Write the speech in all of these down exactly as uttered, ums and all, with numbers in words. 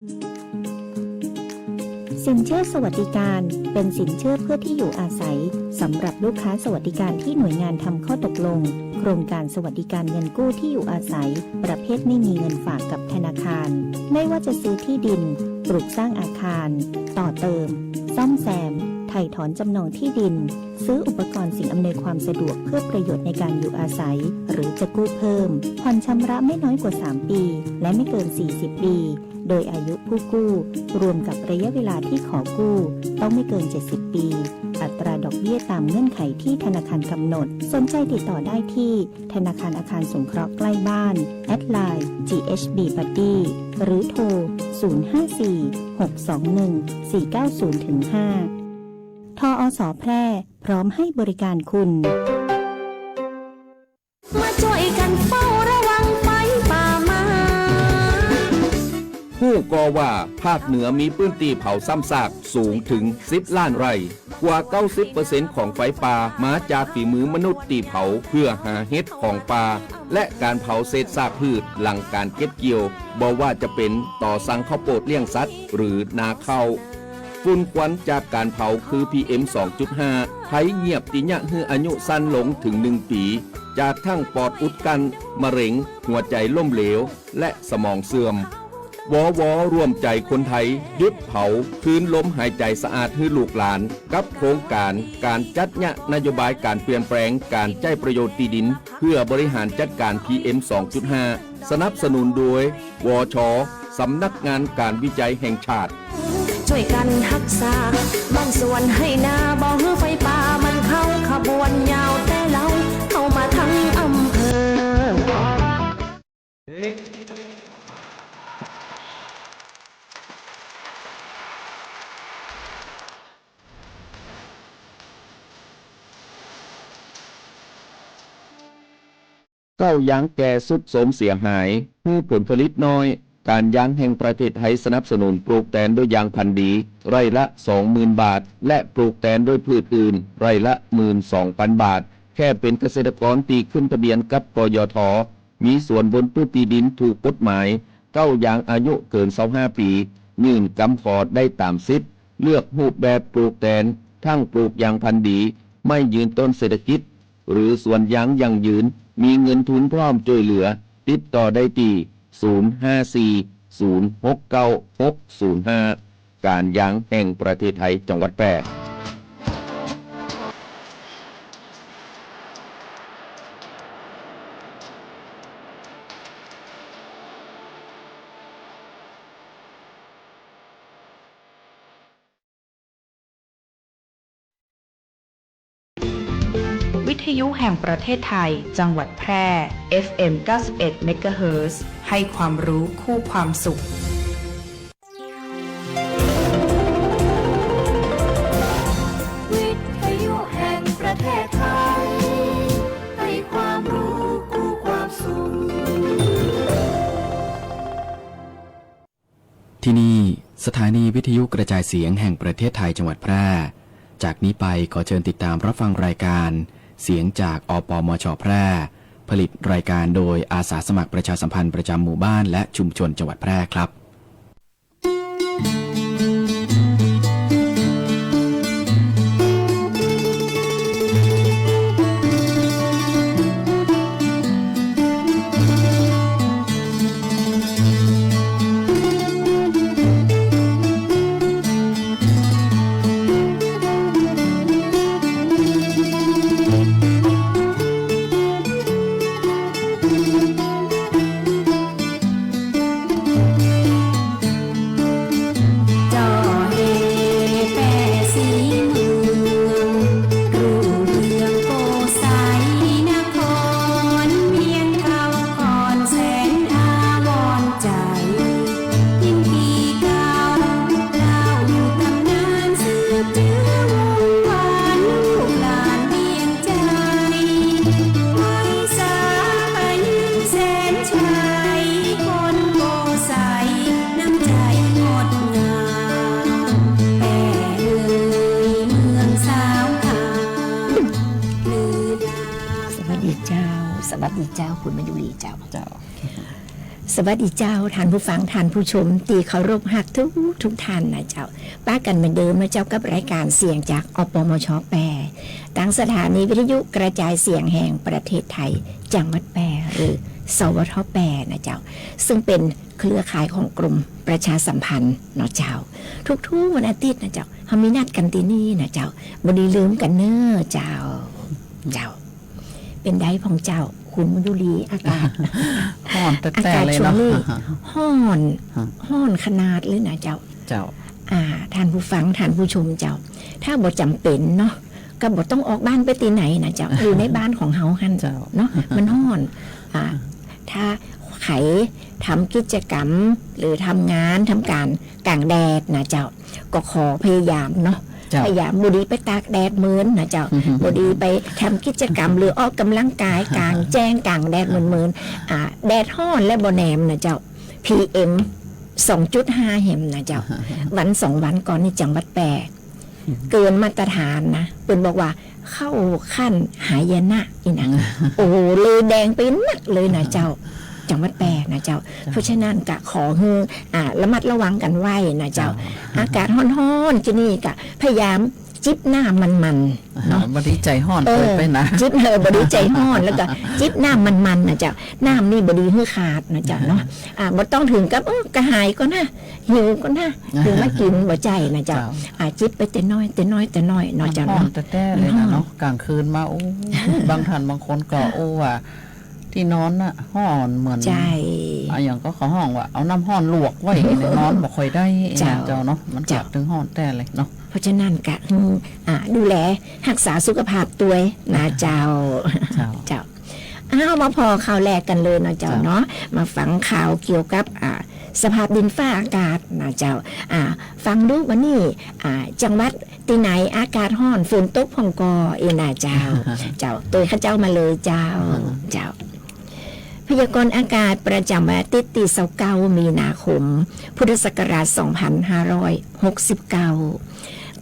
สินเชื่อสวัสดิการ เป็นสินเชื่อเพื่อที่อยู่อาศัย สำหรับลูกค้าสวัสดิการที่หน่วยงานทำข้อตกลง โครงการสวัสดิการเงินกู้ที่อยู่อาศัย ประเภทไม่มีเงินฝากกับธนาคาร ไม่ว่าจะซื้อที่ดิน ปลูกสร้างอาคาร ต่อเติม ซ่อมแซม ไถ่ถอนจำนองที่ดิน ซื้ออุปกรณ์สิ่งอำนวยความสะดวกเพื่อประโยชน์ในการอยู่อาศัย หรือจะกู้เพิ่ม ผ่อนชำระไม่น้อยกว่าสามปี และไม่เกินสี่สิบปี โดยอายุผู้กู้ รวมกับระยะเวลาที่ขอกู้ ต้องไม่เกินเจ็ดสิบปี อัตราดอกเบี้ยตามเงื่อนไขที่ธนาคารกำหนด สนใจติดต่อได้ที่ธนาคารอาคารสงเคราะห์ใกล้บ้าน แอดไลน์ จีเอชบีบัดดี้ หรือโทร ศูนย์ห้าสี่ หกสองหนึ่ง สี่เก้าศูนย์ห้า ทอส แพร่ พร้อมให้บริการคุณ มาจ้อยกั๋นเฝ้าระวังไฟป่ามา ฮู้ก่อว่าภาคเหนือมีพื้นตี้เผาซ้ำซากสูงเถิงสิบล้านไร่ กว่าเก้าสิบเปอร์เซ็นต์ของไฟป่ามาจากฝีมือมนุษย์ตี้เผาเพื่อหาเห็ดของป่า และก๋านเผาเศษซากพืชหลังก๋านเก็บเกี่ยว บ่ว่าจะเป๋นต่อสั่งข้าวโปดเลี้ยงสัตว์หรือนาข้าว ฝุ่นควันจากก๋านเผาคือ พีเอ็ม สองจุดห้า ไข้เยียบตี้เยียะหื้ออายุสั้นลงเถิงหนึ่งปี๋ จากทั้งปอดอุดกั้น มะเร็ง หัวใจ๋ล้มเหลว และสมองเสื่อม วว ร่วมใจ๋คนไทย หยุดเผา คืนลมหายใจ๋สะอาดหื้อลูกหลาน กับโครงก๋านก๋านจัดเยียะนโยบายก๋านเปลี่ยนแปลงก๋านใจ๊ประโยชน์ตี้ดิน เพื่อบริหารจัดก๋าน พีเอ็ม สองจุดห้า สนับสนุนโดย วช สำนักงานก๋านวิจัยแห่งชาติ จ้อยกั๋นฮักษาบ้านสวนไฮ่นา บ่หื้อไฟป่ามันเข้าขบวนยาว แต่เฮาเข้ามาทั้งอำเภอ ข้าวยางแก่ทรุดโทรมเสียหาย หื้อผลผลิตน้อย ก๋านยางแห่งประเทศไทยสนับสนุนปลูกแตนด้วยยางพันธุ์ดี ไร่ละสองหมื่นบาท และปลูกแตนด้วยพืชอื่น ไร่ละหมื่นสองปันบาท แค่เป๋นเกษตรกรตี้ขึ้นทะเบียนกับ กยท. มีสวนบนพื้นตี้ดินถูกกฎหมาย ข้าวยางอายุเกินซาวห้าปี๋ ยื่นกำขอได้ต๋ามสิทธิ์ เลือกรูปแบบปลูกแตน ทั้งปลูกยางพันธุ์ดี ไม่ยืนต้นเศรษฐกิจ หรือสวนยางยั่งยืน มีเงินทุนพร้อมจ้วยเหลือ ติดต่อได้ตี้ ศูนย์ห้าสี่ ศูนย์หกเก้า หกศูนย์ห้า ก๋านยางแห่งประเทศไทย จังหวัดแพร่ วิทยุแห่งประเทศไทย จังหวัดแพร่ เอฟเอ็ม เก้าสิบเอ็ด เมกะเฮิรตซ์ ให้ความรู้คู่ความสุข วิทยุแห่งประเทศไทย ให้ความรู้คู่ความสุข ที่นี่ สถานีวิทยุกระจายเสียงแห่งประเทศไทย จังหวัดแพร่ จากนี้ไปขอเชิญติดตามรับฟังรายการเสียงจาก อปมช แพร่ ผลิตรายการโดยอาสาสมัครประชาสัมพันธ์ประจำหมู่บ้านและชุมชนจังหวัดแพร่ครับ สวัสดีเจ้า สวัสดีเจ้า คุณมยุรีเจ้า เจ้า ส สวัสดีเจ้า ท่านผู้ฟัง ท่านผู้ชมตี้เคารพฮักทุกทุกท่านนะเจ้า ปะกั๋นเหมือนเดิมนะเจ้า กับรายก๋านเสียงจาก อปมช แปร่ ตางสถานีวิทยุกระจายเสียงแห่งประเทศไทย จังหวัดแปร่ หรือ สวท แปร่ นะเจ้า ซึ่งเป๋นเครือข่ายของกรมประชาสัมพันธ์เนาะเจ้า ทุกๆ วันอาทิตย์นะเจ้า เฮามีนัดกั๋นตี้นี่นะเจ้า บ่ดีลืมกั๋นเน้อเจ้า เจ้า เป๋นใดพ่องเจ้า คุณมยุรี อากาศ ฮ้อนแต๊ๆ อากาศ เลยเนาะ ช่วงนี้ฮ้อน ฮะ ฮ้อนขนาดเลยนะเจ้า เจ้า อ่า ท่านผู้ฟัง ท่านผู้ชมเจ้า ถ้าบ่จ๋ำเป๋นเนาะ ก็บ่ต้องออกบ้านไปตี้ไหนนะเจ้า อยู่ในบ้านของเฮาหั้น เจ้า เนาะ มันฮ้อน อ่า ถ้าใผทำกิจกรรม หรือทำงาน ทำก๋านก๋างแดดนะเจ้า ก็ขอพยายามเนาะ เจ้า พยายาม บ่ดีไปตากแดดเมินนะเจ้า บ่ดีไปทำกิจกรรม หรือออกก๋ำลังกายก๋างแจ้งก๋างแดดเมินๆ อ่า แดดฮ้อนและบ่แหนมนะเจ้า พีเอ็ม สองจุดห้า แหมนะเจ้า วันสองวันก่อนนี่จังหวัดแปร่ เกินมาตรฐานนะ เปิ้นบอกว่าเข้าขั้นหายนะ นี่นะ โอ้โห เลยแดงไปนักเลยนะเจ้า จังหวัดแปร่นะเจ้า เจ้า เพราะฉะนั้นก็ขอหื้อ อ่า ระมัดระวังกั๋นไว้นะเจ้า เจ้า อากาศฮ้อนๆ จะนี่ก็พยายามจิบน้ำมันๆ เนาะ บ่ดีใจ๋ฮ้อน เออ เกินไปนะ จิบ เออ บ่ดีใจ๋ฮ้อน แล้วก็จิบน้ำมันๆ นะเจ้า น้ำนี่บ่ดีหื้อขาดนะเจ้าเนาะ อ่า บ่ต้องเถิงกับ เออ กระหายก่อนะ หิวก่อนะ เถิงมากิ๋น บ่ใจ้นะเจ้า เจ้า อ่า จิบไปแต่น้อย แต่น้อย แต่น้อยเนาะเจ้าเนาะ ฮ้อนแต๊ๆ เลยนะเนาะ ฮ้อน ก๋างคืนมา โอ้ บางท่านบางคนก็ โอ้ ว่าตี้นอนน่ะฮ้อนเหมือน ใจ้ อะหยังก็เขาฮ้องว่าเอาน้ำฮ้อนลวกไว้ นอนบ่ค่อยได้ เจ้า เจ้าเนาะ มัน เจ้า ก็เถิงฮ้อนแต๊เลยเนาะ เพราะฉะนั้นก็ อืม อ่า ดูแลฮักษาสุขภาพตวยนะเจ้า เจ้า เจ้า อ้าว มาผ่อข่าวแรกกั๋นเลยเนาะเจ้า เจ้า เนาะ มาฟังข่าวเกี่ยวกับ อ่า สภาพดินฟ้าอากาศนะเจ้า อ่า ฟังดูวันนี้ อ่า จังหวัดตี้ไหนอากาศฮ้อนฝนตกพ่องก่อ เอ้ยนะเจ้า เจ้า ตวยข้าเจ้ามาเลยเจ้า เจ้า พยากรณ์อากาศประจ๋ำวันอาทิตย์ตี้ซาวเก้า มีนาคม พุทธศักราช สองพันห้าร้อยหกสิบเก้า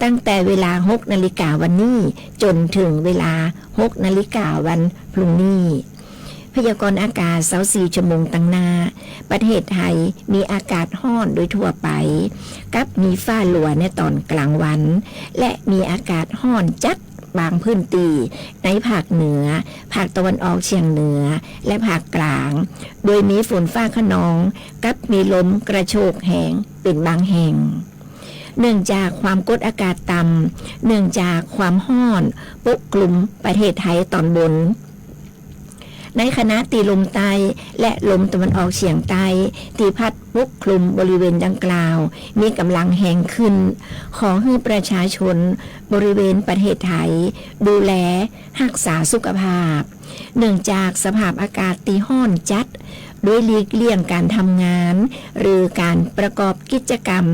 ตั้งแต่เวลา หกนาฬิกาวันนี้ จ๋นเถิงเวลา หกนาฬิกาวันพรุ่งนี้ พยากรณ์อากาศ ซาวสี่ชั่วโมงตังหน้า ประเทศไทยมีอากาศฮ้อนโดยทั่วไป กับมีฟ้าหลัวในต๋อนก๋างวัน และมีอากาศฮ้อนจัดบางพื้นตี้ในภาคเหนือ ภาคตะวันออกเฉียงเหนือ และภาคกลาง โดยมีฝนฟ้าคะนอง กับมีลมกระโชกแฮงเป๋นบางแห่ง เนื่องจากความกดอากาศต่ำ เนื่องจากความฮ้อนปกคลุมประเทศไทยต๋อนบน ในขณะตี้ลมใต้และลมตะวันออกเฉียงใต้ตี้พัดปกคลุมบริเวณดังกล่าว มีก๋ำลังแฮงขึ้น ขอหื้อประชาชนบริเวณประเทศไทยดูแลฮักษาสุขภาพ เนื่องจากสภาพอากาศตี้ฮ้อนจัด โดยหลีกเลี่ยงก๋านทำงาน หรือก๋านประกอบกิจกรรม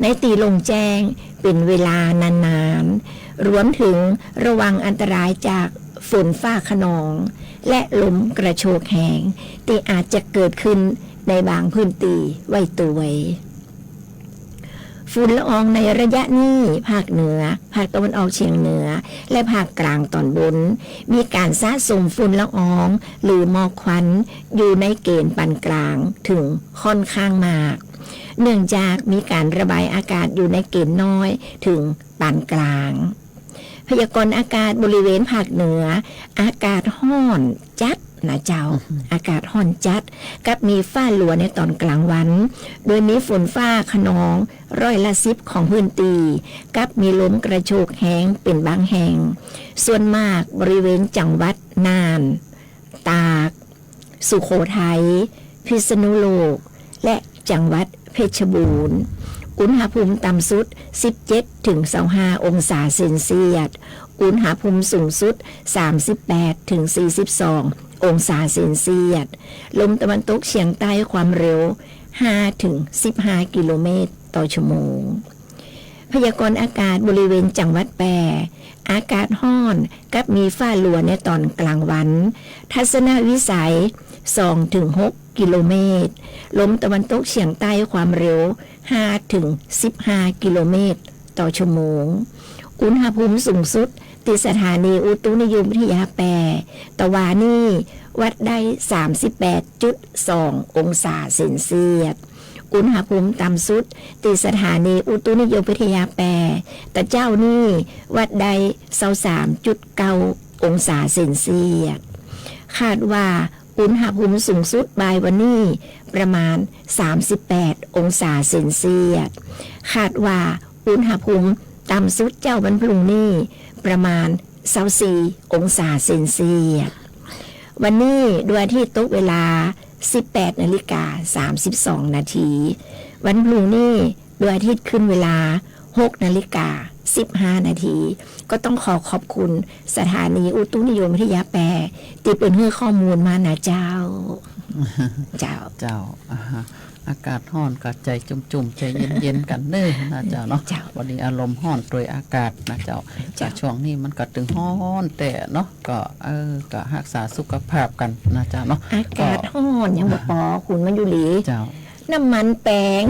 ในตี้โล่งแจ้งเป๋นเวลานานๆ รวมเถิงระวังอันตรายจากฝนฟ้าคะนอง และลมกระโชกแฮงตี้อาจจะเกิดขึ้นในบางพื้นตี้ไว้ตวย ฝุ่นละอองในระยะนี้ ภาคเหนือ ภาคตะวันออกเฉียงเหนือ และภาคกลางต๋อนบน มีก๋านสะสมฝุ่นละออง หรือหมอกควัน อยู่ในเก๋ณฑ์ปานก๋างเถิงค่อนข้างมาก เนื่องจากมีก๋านระบายอากาศอยู่ในเก๋ณฑ์น้อยเถิงปานก๋าง พยากรณ์อากาศบริเวณภาคเหนือ อากาศฮ้อนจัดนะเจ้า อือหือ อากาศฮ้อนจัด กับมีฟ้าหลัวในต๋อนก๋างวัน โดยมีฝนฟ้าคะนองร้อยละสิบของพื้นตี้ กับมีลมกระโชกแฮงเป๋นบางแห่ง ส่วนมากบริเวณจังหวัดน่าน ตาก สุโขทัย พิษณุโลก และจังหวัดเพชรบูรณ์ อุณหภูมิต่ำสุด สิบเจ็ดถึงซาวห้าองศาเซลเซียส อุณหภูมิสูงสุด สามสิบแปดถึงสี่สิบสององศาเซลเซียส ลมตะวันตกเฉียงใต้ความเร็ว ห้าถึงสิบห้ากิโลเมตรต่อชั่วโมง พยากรณ์อากาศบริเวณจังหวัดแปร่ อากาศฮ้อนกับมีฟ้าหลัวในต๋อนก๋างวัน ทัศนวิสัย สองถึงหกกิโลเมตร ลมตะวันตกเฉียงใต้ความเร็ว ห้าถึงสิบห้ากิโลเมตรต่อชั่วโมง อุณหภูมิสูงสุดตี้สถานีอุตุนิยมวิทยาแปร่ ตะวานี้ วัดได้สามสิบแปดจุดสององศาเซลเซียส อุณหภูมิต่ำสุดตี้สถานีอุตุนิยมวิทยาแป ตะเจ๊านี่วัดได้ซาวสามจุดเก้าองศาเซลเซียส คาดว่าอุณหภูมิสูงสุดบ่ายวันนี้ประมาณสามสิบแปดองศาเซลเซียส คาดว่าอุณหภูมิต่ำสุดเจ๊าวันพรุ่งนี้ประมาณซาวสี่องศาเซลเซียส วันนี้ดวงอาทิตย์ตกเวลาสิบแปดนาฬิกาสามสิบสองนาที วันพรุ่งนี้ดวงอาทิตย์ขึ้นเวลาหกนาฬิกาสิบห้านาที ก็ต้องขอขอบคุณสถานีอุตุนิยมวิทยาแป ตี้เปิ้นหื้อข้อมูลมานะเจ้า เจ้า เจ้า อ่าฮะ อากาศฮ้อนก็ใจ๋จุ่มๆ ใจ๋เย็นๆ กั๋นเน่อนะเจ้าเนาะ เจ้า วันนี้อารมณ์ฮ้อนตวยอากาศนะเจ้า เจ้า แต่ช่วงนี้มันก็ตึงฮ้อนแต๊เนาะ ก็ เออ ก็ฮักษาสุขภาพกั๋นนะเจ้าเนาะ อากาศฮ้อนยังบ่ปอ คุณมายุรี เจ้า น้ำมันแปง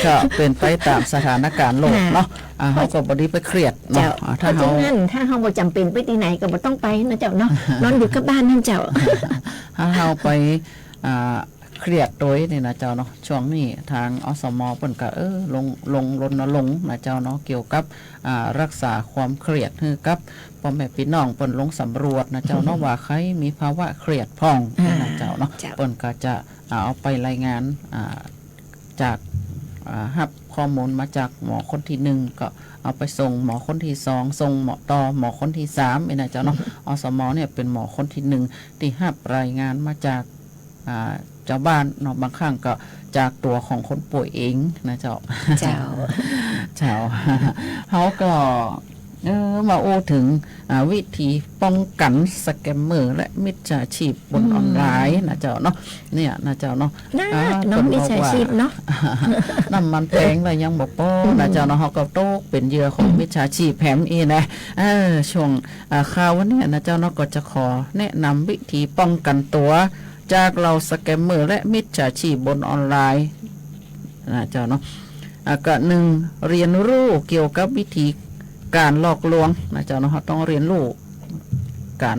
ก็เป๋นไปต๋ามสถานการณ์โลกเนาะ ค่ะ อ่า เฮาก็บ่ดีไปเครียดเนาะ เจ้า อ่า ถ้า เพราะฉะนั้น เฮา ถ้าเฮาบ่จ๋ำเป๋นไปตี้ไหนก็บ่ต้องไปนะเจ้าเนาะ นอนอยู่กับบ้านนั่นเจ้า ถ้าเฮาไป อ่า เครียดตวยนี่นะเจ้าเนาะ ช่วงนี้ตาง อสม เปิ้นก็ เออ ลง ลงรณรงค์นะเจ้าเนาะ เกี่ยวกับ อ่า ฮักษาความเครียดหื้อกับป้อแม่ปี้น้อง เปิ้นลงสำรวจนะเจ้าเนาะ ว่าใผมีภาวะเครียดพ่อง อ่า นะเจ้าเนาะ เจ้า เปิ้นก็จะ อ่า เอาไปรายงาน อ่า จาก อ่า ฮับข้อมูลมาจากหมอคนตี้นึ่ง ก็เอาไปส่งหมอคนตี้สอง ส่งหมอต่อหมอคนตี้สาม นี่นะเจ้าเนาะ อสม เนี่ยเป๋นหมอคนตี้นึ่งตี้ฮับรายงานมาจาก อ่า จาวบ้านเนาะ บางครั้งก็จากตั๋วของคนป่วยเองนะเจ้า เจ้า เจ้า เฮาก็ เออ มาอู้เถิง อ่า วิธีป้องกั๋นสแกมเมอร์และมิจฉาชีพบน อืม ออนไลน์นะเจ้าเนาะ เนี่ยนะเจ้าเนาะ น่า อ่า เนาะ เปิ้นบอกว่า มิจฉาชีพเนาะ น้ำมันแปงแล้วยังบ่ปอ อืม นะเจ้าเนาะ เฮาก็ตกเป๋นเหยื่อของมิจฉาชีพแหมอี้นะ เออ ช่วง อ่า ข่าววันนี้นะเจ้าเนาะ ก็จะขอแนะนำวิธีป้องกั๋นตั๋ว จากเหล่าสแกมเมอร์และมิจฉาชีพบนออนไลน์นะเจ้าเนาะ อ่ะ ก็หนึ่ง เฮียนฮู้เกี่ยวกับวิธีก๋านหลอกลวงนะเจ้าเนาะ เฮาต้องเฮียนฮู้ก๋าน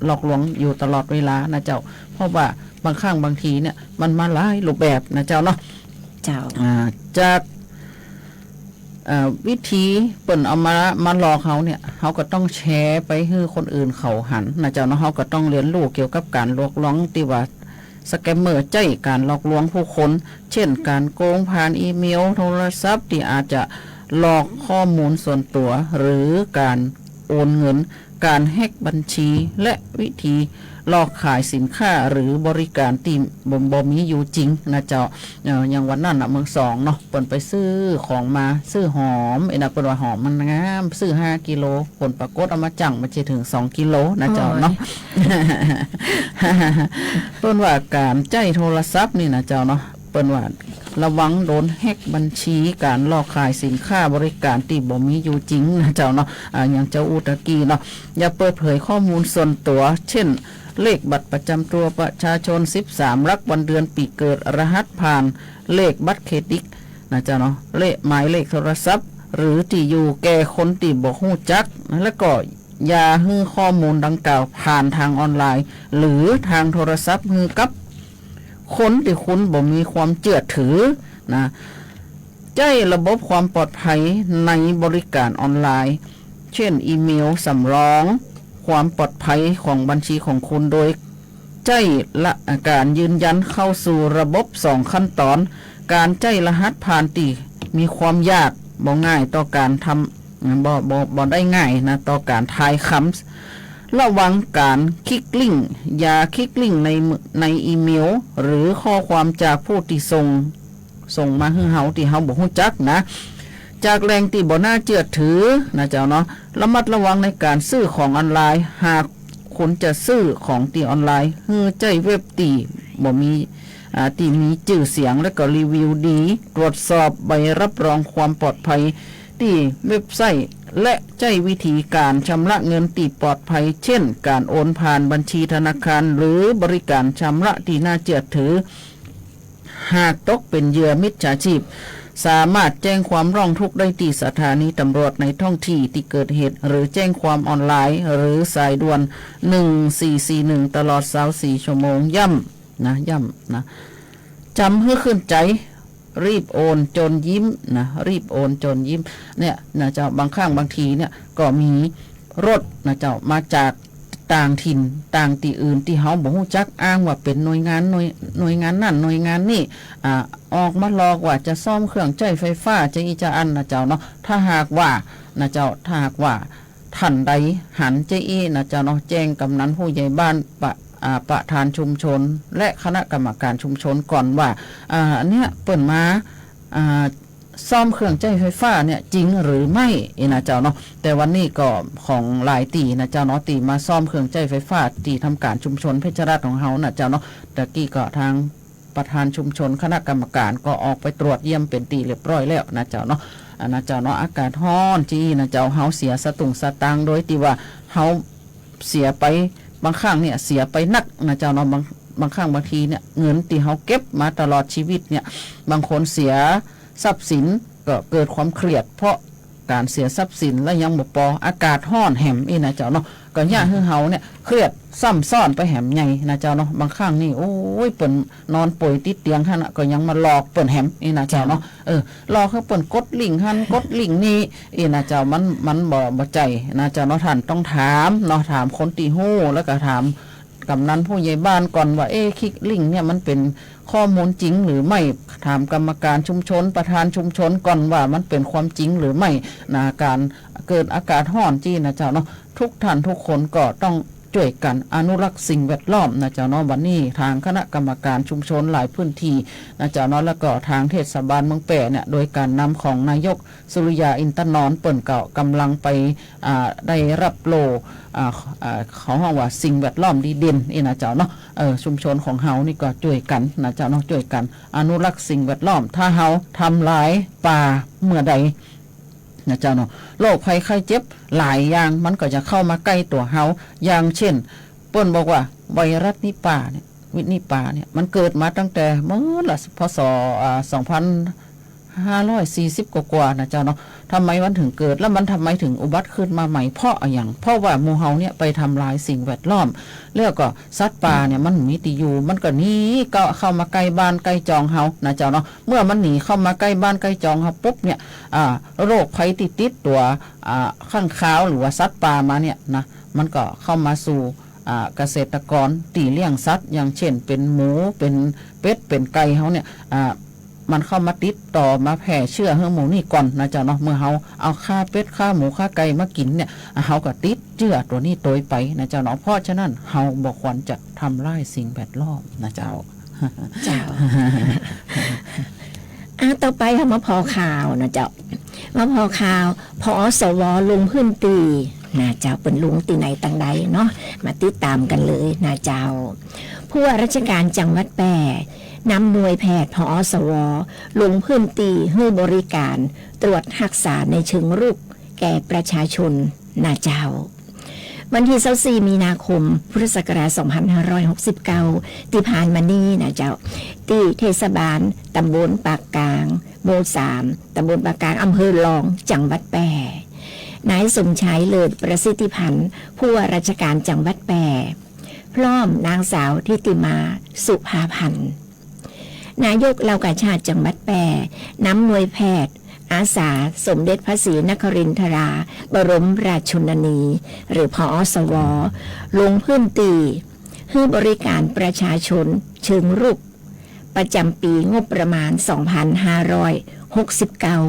หลอกลวงอยู่ตลอดเวลานะเจ้า เพราะว่าบางครั้งบางทีเนี่ยมันมาหลายรูปแบบนะเจ้าเนาะ เจ้า อ่า จาก เอ่อ วิธีเปิ้นเอามา มาหลอกเฮาเนี่ย เฮาก็ต้องแชร์ไปหื้อคนอื่นเขาหันนะเจ้าเนาะ เฮาก็ต้องเฮียนฮู้เกี่ยวกับก๋านหลอกลวงตี้ว่าสแกมเมอร์ใจ๊ก๋านหลอกลวงผู้คน เช่น ก๋านโกงผ่านอีเมล โทรศัพท์ตี้อาจจะหลอกข้อมูลส่วนตั๋ว หรือก๋านโอนเงิน ก๋านแฮ็กบัญชี และวิธีหลอกขายสินค้าหรือบริการตี้บ่ บ่มีอยู่จริงนะเจ้า เอ่อ อย่างวันนั้นน่ะ เมืองสองเนาะ เปิ้นไปซื้อของมา ซื้อหอม ไอ้น่ะ เปิ้นว่าหอมมันงาม ซื้อห้ากิโล ผลปรากฏเอามาจั่งบ่ใจ้เถิงสองกิโลนะเจ้าเนาะ โอ้ย เปิ้นว่าก๋านใจ๊โทรศัพท์นี่นะเจ้าเนาะ เปิ้นว่าระวังโดนแฮ็กบัญชี ก๋านหลอกขายสินค้าบริการตี้บ่มีอยู่จริงนะเจ้าเนาะ อ่า อย่างเจ้าอู้ตะกี้เนาะ อย่าเปิดเผยข้อมูลส่วนตั๋ว เช่น เลขบัตรประจำตัวประชาชนสิบสามหลัก วันเดือนปีเกิด รหัสผ่าน เลขบัตรเครดิตนะเจ้าเนาะ เลข หมายเลขโทรศัพท์ หรือตี้อยู่แก่คนตี้บ่ฮู้จัก แล้วก็อย่าหื้อข้อมูลดังกล่าวผ่านตางออนไลน์ หรือตางโทรศัพท์หื้อกับคนตี้คุณบ่มีความเจื้อถือนะ ใจ๊ระบบความปลอดภัยในบริการออนไลน์ เช่น อีเมลสำรอง ความปลอดภัยของบัญชีของคุณโดยใจ๊ละ ก๋านยืนยันเข้าสู่ระบบสองขั้นตอน ก๋านใจ๊รหัสผ่านตี้มีความยาก บ่ง่ายต่อก๋านทำ บ่ บ่ บ่ได้ง่ายนะ ต่อก๋านทายคำ ระวังก๋านคลิกลิงก์ อย่าคลิกลิงก์ใน ในอีเมล หรือข้อความจากผู้ตี้ส่ง ส่งมาหื้อเฮาตี้เฮาบ่ฮู้จักนะ จากแหล่งตี้บ่น่าเจื้อถือนะเจ้าเนาะ ระมัดระวังในก๋านซื้อของออนไลน์ หากคุณจะซื้อของตี้ออนไลน์ หื้อใจ๊เว็บตี้บ่มี อ่า ตี้มีจื้อเสียงและก็รีวิวดี ตรวจสอบใบรับรองความปลอดภัยตี้เว็บไซต์ และใจ๊วิธีก๋านชำระเงินตี้ปลอดภัย เช่น ก๋านโอนผ่านบัญชีธนาคาร หรือบริการชำระตี้น่าเจื้อถือ หากตกเป๋นเหยื่อมิจฉาชีพ สามารถแจ้งความร้องทุกข์ได้ตี้สถานีตำรวจในท้องที่ตี้เกิดเหตุ หรือแจ้งความออนไลน์ หรือสายด่วน หนึ่งสี่สี่หนึ่ง ตลอดซาวสี่ชั่วโมง ย้ำนะ ย้ำนะ จ๋ำหื้อขึ้นใจ๋ รีบโอนจนยิ้มนะ รีบโอนจนยิ้ม เนี่ยนะเจ้า บางครั้งบางทีเนี่ยก็มีรถนะเจ้า มาจากต่างถิ่น ต่างตี้อื่น ตี้เฮาบ่ฮู้จัก อ้างว่าเป๋นหน่วยงาน หน่วย หน่วยงานนั้น หน่วยงานนี้ อ่า ออกมาหลอกว่าจะซ่อมเครื่องใจ๊ไฟฟ้า จะอี้จะอั้นนะเจ้าเนาะ ถ้าหากว่านะเจ้า ถ้าหากว่า ท่านใดหันจะอี้นะเจ้าเนาะ แจ้งกำนันผู้ใหญ่บ้าน ประ อ่า ประธานชุมชน และคณะกรรมการชุมชนก่อนว่า อ่า เนี่ย เปิ้นมา อ่า ซ่อมเครื่องใจ๊ไฟฟ้าเนี่ย จริงหรือไม่ อี้นะเจ้าเนาะ แต่วันนี้ก็ของหลายตี้นะเจ้าเนาะ ตี้มาซ่อมเครื่องใจ๊ไฟฟ้า ตี้ทำก๋านชุมชนเพชรราษฎร์ของเฮานะเจ้าเนาะ ตะกี้ก็ตาง ประธานชุมชน คณะกรรมการก็ออกไปตรวจเยี่ยมเป๋นตี้เรียบร้อยแล้วนะเจ้าเนาะ อ่า นะเจ้าเนาะ อากาศฮ้อนจะอี้นะเจ้า เฮาเสียสตุ้งสตางค์โดยตี้ว่าเฮาเสียไป บางครั้งเนี่ยเสียไปนักนะเจ้าเนาะ บาง บางครั้งบางทีเนี่ย เงินตี้เฮาเก็บมาตลอดชีวิตเนี่ย บางคนเสียทรัพย์สิน ก็เกิดความเครียดเพราะก๋านเสียทรัพย์สิน และยังบ่ปอ อากาศฮ้อนแหมอี้นะเจ้าเนาะ ก็เยียะหื้อเฮาเนี่ยเครียดซ้ำซ้อนไปแหมใหญ่นะเจ้าเนาะ บางครั้งนี่ โอ้ย เปิ้นนอนป่วยติดเตียงหั้นน่ะ ก็ยังมาหลอกเปิ้นแหมอี้นะเจ้าเนาะ เออ หลอกหื้อเปิ้นกดลิงก์หั้นกดลิงก์นี่ อี้นะเจ้า มัน มันบ่ บ่ใจ้นะเจ้าเนาะ ท่านต้องถามเนาะ ถามคนตี้ฮู้ แล้วก็ถามกำนันผู้ใหญ่บ้านก่อนว่า เอ๊ะ คลิกลิงก์เนี่ยมันเป๋นข้อมูลจริงหรือไม่ ถามกรรมการชุมชน ประธานชุมชนก่อนว่ามันเป๋นความจริงหรือไม่นะ ก๋านเกิดอากาศฮ้อนจะอี้นะเจ้าเนาะ ทุกท่านทุกคนก็ต้องจ้วยกั๋นอนุรักษ์สิ่งแวดล้อมนะเจ้าเนาะ วันนี้ตางคณะกรรมการชุมชนหลายพื้นตี้นะเจ้าเนาะ แล้วก็ตางเทศบาลเมืองแป้เนี่ย โดยก๋านนำของนายกสุริยา อินทนนท์ เปิ้นก็ก่ำลังไป อ่า ได้รับโล่ อ่า อ่า เขาฮ้องว่าสิ่งแวดล้อมดีเด่นอี้นะเจ้าเนาะ เออ ชุมชนของเฮานี่ก็จ้วยกั๋นนะเจ้าเนาะ จ้วยกั๋นอนุรักษ์สิ่งแวดล้อม ถ้าเฮาทำลายป่าเมื่อใด นะเจ้าเนาะ โรคภัยไข้เจ็บหลายอย่างมันก็จะเข้ามาใก้ตั๋วเฮา อย่างเช่น เปิ้นบอกว่าไวรัสนิปาเนี่ย วินิปาเนี่ย มันเกิดมาตั้งแต่เมื่อละ พ.ศ. อ่า สองพันห้าร้อยสี่สิบกว่าๆ นะเจ้าเนาะ ทำไมมันถึงเกิด แล้วมันทำไมถึงอุบัติขึ้นมาใหม่ เพราะอะหยัง เพราะว่าหมู่เฮาเนี่ยไปทำลายสิ่งแวดล้อม แล้วก็สัตว์ป่าเนี่ยมันมีตี้อยู่ มันก็หนีก็เข้ามาใก้บ้านใก้จองเฮานะเจ้าเนาะ เมื่อมันหนีเข้ามาใก้บ้านใก้จองเฮาปุ๊บเนี่ย อ่า โรคภัยตี้ติดตั๋ว อ่า ค้างคาวหรือว่าสัตว์ป่ามาเนี่ยนะ มันก็เข้ามาสู่ อ่า เกษตรกรตี้เลี้ยงสัตว์ อย่างเช่น เป๋นหมู เป๋นเป็ด เป๋นไก่เฮาเนี่ย อ่า มันเข้ามาติดต่อมาแผ่เจื้อหื้อหมู่นี่ก่อนนะเจ้าเนาะ เมื่อเฮาเอาฆ่าเป็ดฆ่าหมูฆ่าไก่มากิ๋นเนี่ย เฮาก็ติดเจื้อตั๋วนี้โตยไปนะเจ้าเนาะ เพราะฉะนั้นเฮาบ่ควรจะทำลายสิ่งแวดล้อมนะเจ้า เจ้า อ่ะ ต่อไปเฮามาผ่อข่าวนะเจ้า มาผ่อข่าว ผอ.สว. ลงพื้นตี้นะเจ้า เปิ้นลงตี้ไหนตังใดเนาะ มาติดต๋ามกั๋นเลยนะเจ้า ผู้ว่าราชการจังหวัดแป้นำหน่วยแพทย์ ผอ.สว. ลงพื้นตี้หื้อบริก๋านตรวจฮักษาในเชิงรุกแก่ประชาชนนะเจ้า วันตี้ซาวสี่ มีนาคม พุทธศักราช สองพันห้าร้อยหกสิบเก้า ตี้ผ่านมานี้นะเจ้า ตี้เทศบาลตำบลปากกลาง หมู่สาม ตำบลปากกลาง อำเภอลอง จังหวัดแป้น นายสมชาย เลิศประสิทธิพันธ์ ผู้ว่าราชการจังหวัดแป้น พร้อมนางสาวทิติมา สุภาพันธ์ นายกเหล่ากาชาดจังหวัดแป้น นำหน่วยแพทย์อาสาสมเด็จพระศรีนครินทราบรมราชชนนี หรือ ผอ.สว. ลงพื้นตี้หื้อบริก๋านประชาชนเชิงรุก ประจ๋ำปี๋งบประมาณ สองพันห้าร้อยหกสิบเก้า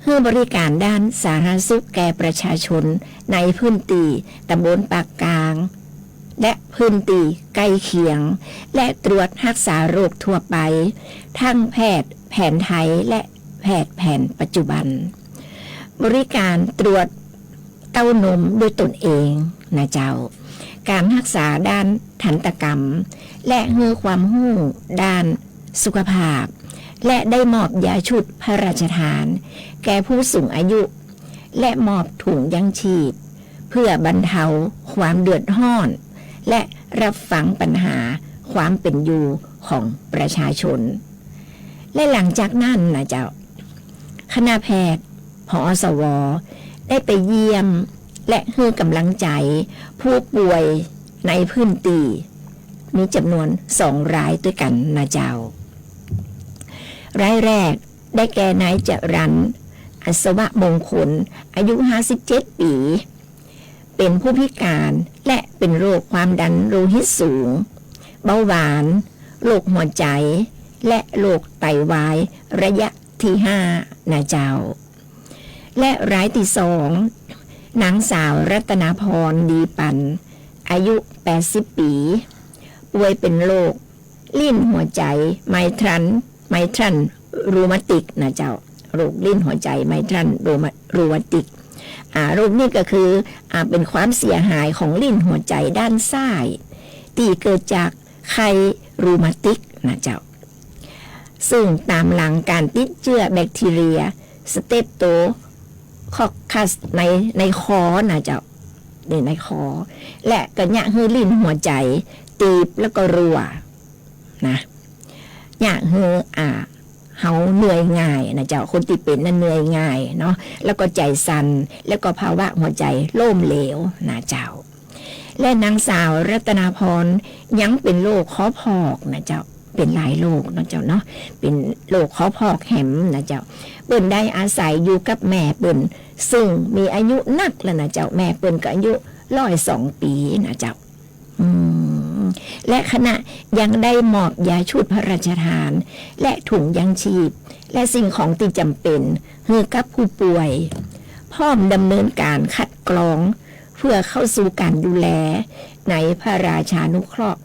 หื้อบริก๋านด้านสาธารณสุขแก่ประชาชนในพื้นตี้ตำบลปากกลาง และพื้นตี้ใก้เคียง และตรวจฮักษาโรคทั่วไป ทั้งแพทย์แผนไทยและแพทย์แผนปัจจุบัน บริก๋านตรวจเต้านมด้วยตนเองนะเจ้า ก๋านฮักษาด้านทันตกรรม และหื้อความฮู้ด้านสุขภาพ และได้มอบยาชุดพระราชทานแก่ผู้สูงอายุ และมอบถุงยังชีพ เพื่อบรรเทาความเดือดร้อน และรับฟังปัญหาความเป็นอยู่ของประชาชน และหลังจากนั้นนะเจ้า คณะแพทย์ ผอ.สว ได้ไปเยี่ยมและหื้อก๋ำลังใจ๋ผู้ป่วยในพื้นตี้ มีจ๋ำนวนสองรายตวยกั๋นนะเจ้า รายแรกได้แก่นายจรัญ อัศวมงคล อายุห้าสิบเจ็ดปี๋ เป๋นผู้พิก๋านและเป๋นโรคความดันโลหิตสูง เบาหวาน โรคหัวใจ๋ และโรคไตวายระยะตี้ห้านะเจ้า และรายตี้สอง นางสาวรัตนาพร ดีปัน อายุแปดสิบปี๋ ป่วยเป๋นโรค ลิ่นหัวใจ๋ ไมทรัล ไมทรัลรูมาติกนะเจ้า โรคลิ่นหัวใจ๋ ไมทรัลรูมา รูมาติก อ่า โรคนี้ก็คือ อ่า เป๋นความเสียหายของลิ่นหัวใจ๋ด้านซ้าย ตี้เกิดจากไข้รูมาติกนะเจ้า ซึ่งต๋ามหลังก๋านติดเจื้อแบคทีเรีย สเตปโตคอกคัส ใน ในคอนะเจ้า ใน ในคอ และก็เยียะหื้อลิ่นหัวใจ๋ ตีบแล้วก็รั่ว นะ เยียะหื้อ อ่า เฮาเหนื่อยง่ายนะเจ้า คนตี้เป๋นน่ะเหนื่อยง่ายเนาะ แล้วก็ใจ๋สั่น แล้วก็ภาวะหัวใจ๋ล้มเหลวนะเจ้า และนางสาวรัตนาพรยังเป๋นโรคคอพอกนะเจ้า เป๋นหลายโรคเนาะเจ้าเนาะ เป๋นโรคคอพอกแหมนะเจ้า เปิ้นได้อาศัยอยู่กับแม่เปิ้น ซึ่งมีอายุนักแล้วนะเจ้า แม่เปิ้นก็อายุร้อยสองปี๋นะเจ้า อืม และคณะยังได้มอบยาชุดพระราชทาน และถุงยังชีพ และสิ่งของตี้จ๋ำเป๋นหื้อกับผู้ป่วย พร้อมดำเนินก๋านคัดกรอง เพื่อเข้าสู่ก๋านดูแลในพระราชานุเคราะห์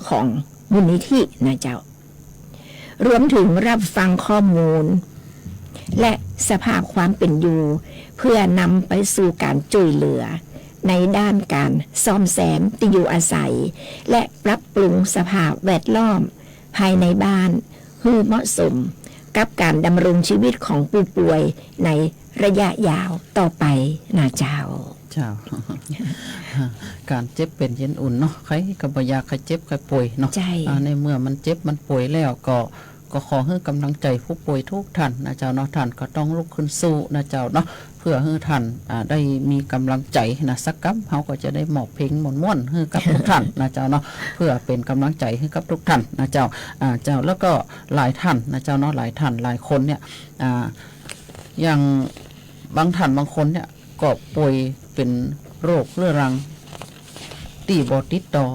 ของมูลนิธินะเจ้า รวมถึงรับฟังข้อมูล และสภาพความเป๋นอยู่ เพื่อนำไปสู่ก๋านจ้วยเหลือ ในด้านก๋านซ่อมแซมตี้อยู่อาศัย และปรับปรุงสภาพแวดล้อมภายในบ้าน หื้อเหมาะสมกับก๋านดำรงชีวิตของผู้ป่วยในระยะยาวต่อไปนะเจ้า เจ้า ก๋านเจ็บเป๋นเย็นอุ่นเนาะ ใผก็บ่อยากใผเจ็บใผป่วยเนาะ ใจ้ อ่า ในเมื่อมันเจ็บมันป่วยแล้วก็ ก็ขอหื้อก๋ำลังใจ๋ผู้ป่วยกู้ต้านนะเจ้าเนาะ ต้านก็ต้องลุกขึ้นสู้นะเจ้าเนาะ เพื่อหื้อต้าน อ่า ได้มีก๋ำลังใจ๋นะ สักกำ เฮาก็จะได้มอบเพลงม่วนๆ หื้อกับกู้ต้านนะเจ้าเนาะ เพื่อเป๋นก๋ำลังใจ๋หื้อกับกู้ต้านนะเจ้า อ่า เจ้า แล้วก็หลายต้านนะเจ้าเนาะ หลายต้านหลายคนเนี่ย อ่า อย่างบางต้านบางคนเนี่ย ก็ป่วยเป๋นโรคเรื้อรังตี้บ่ติดต่อ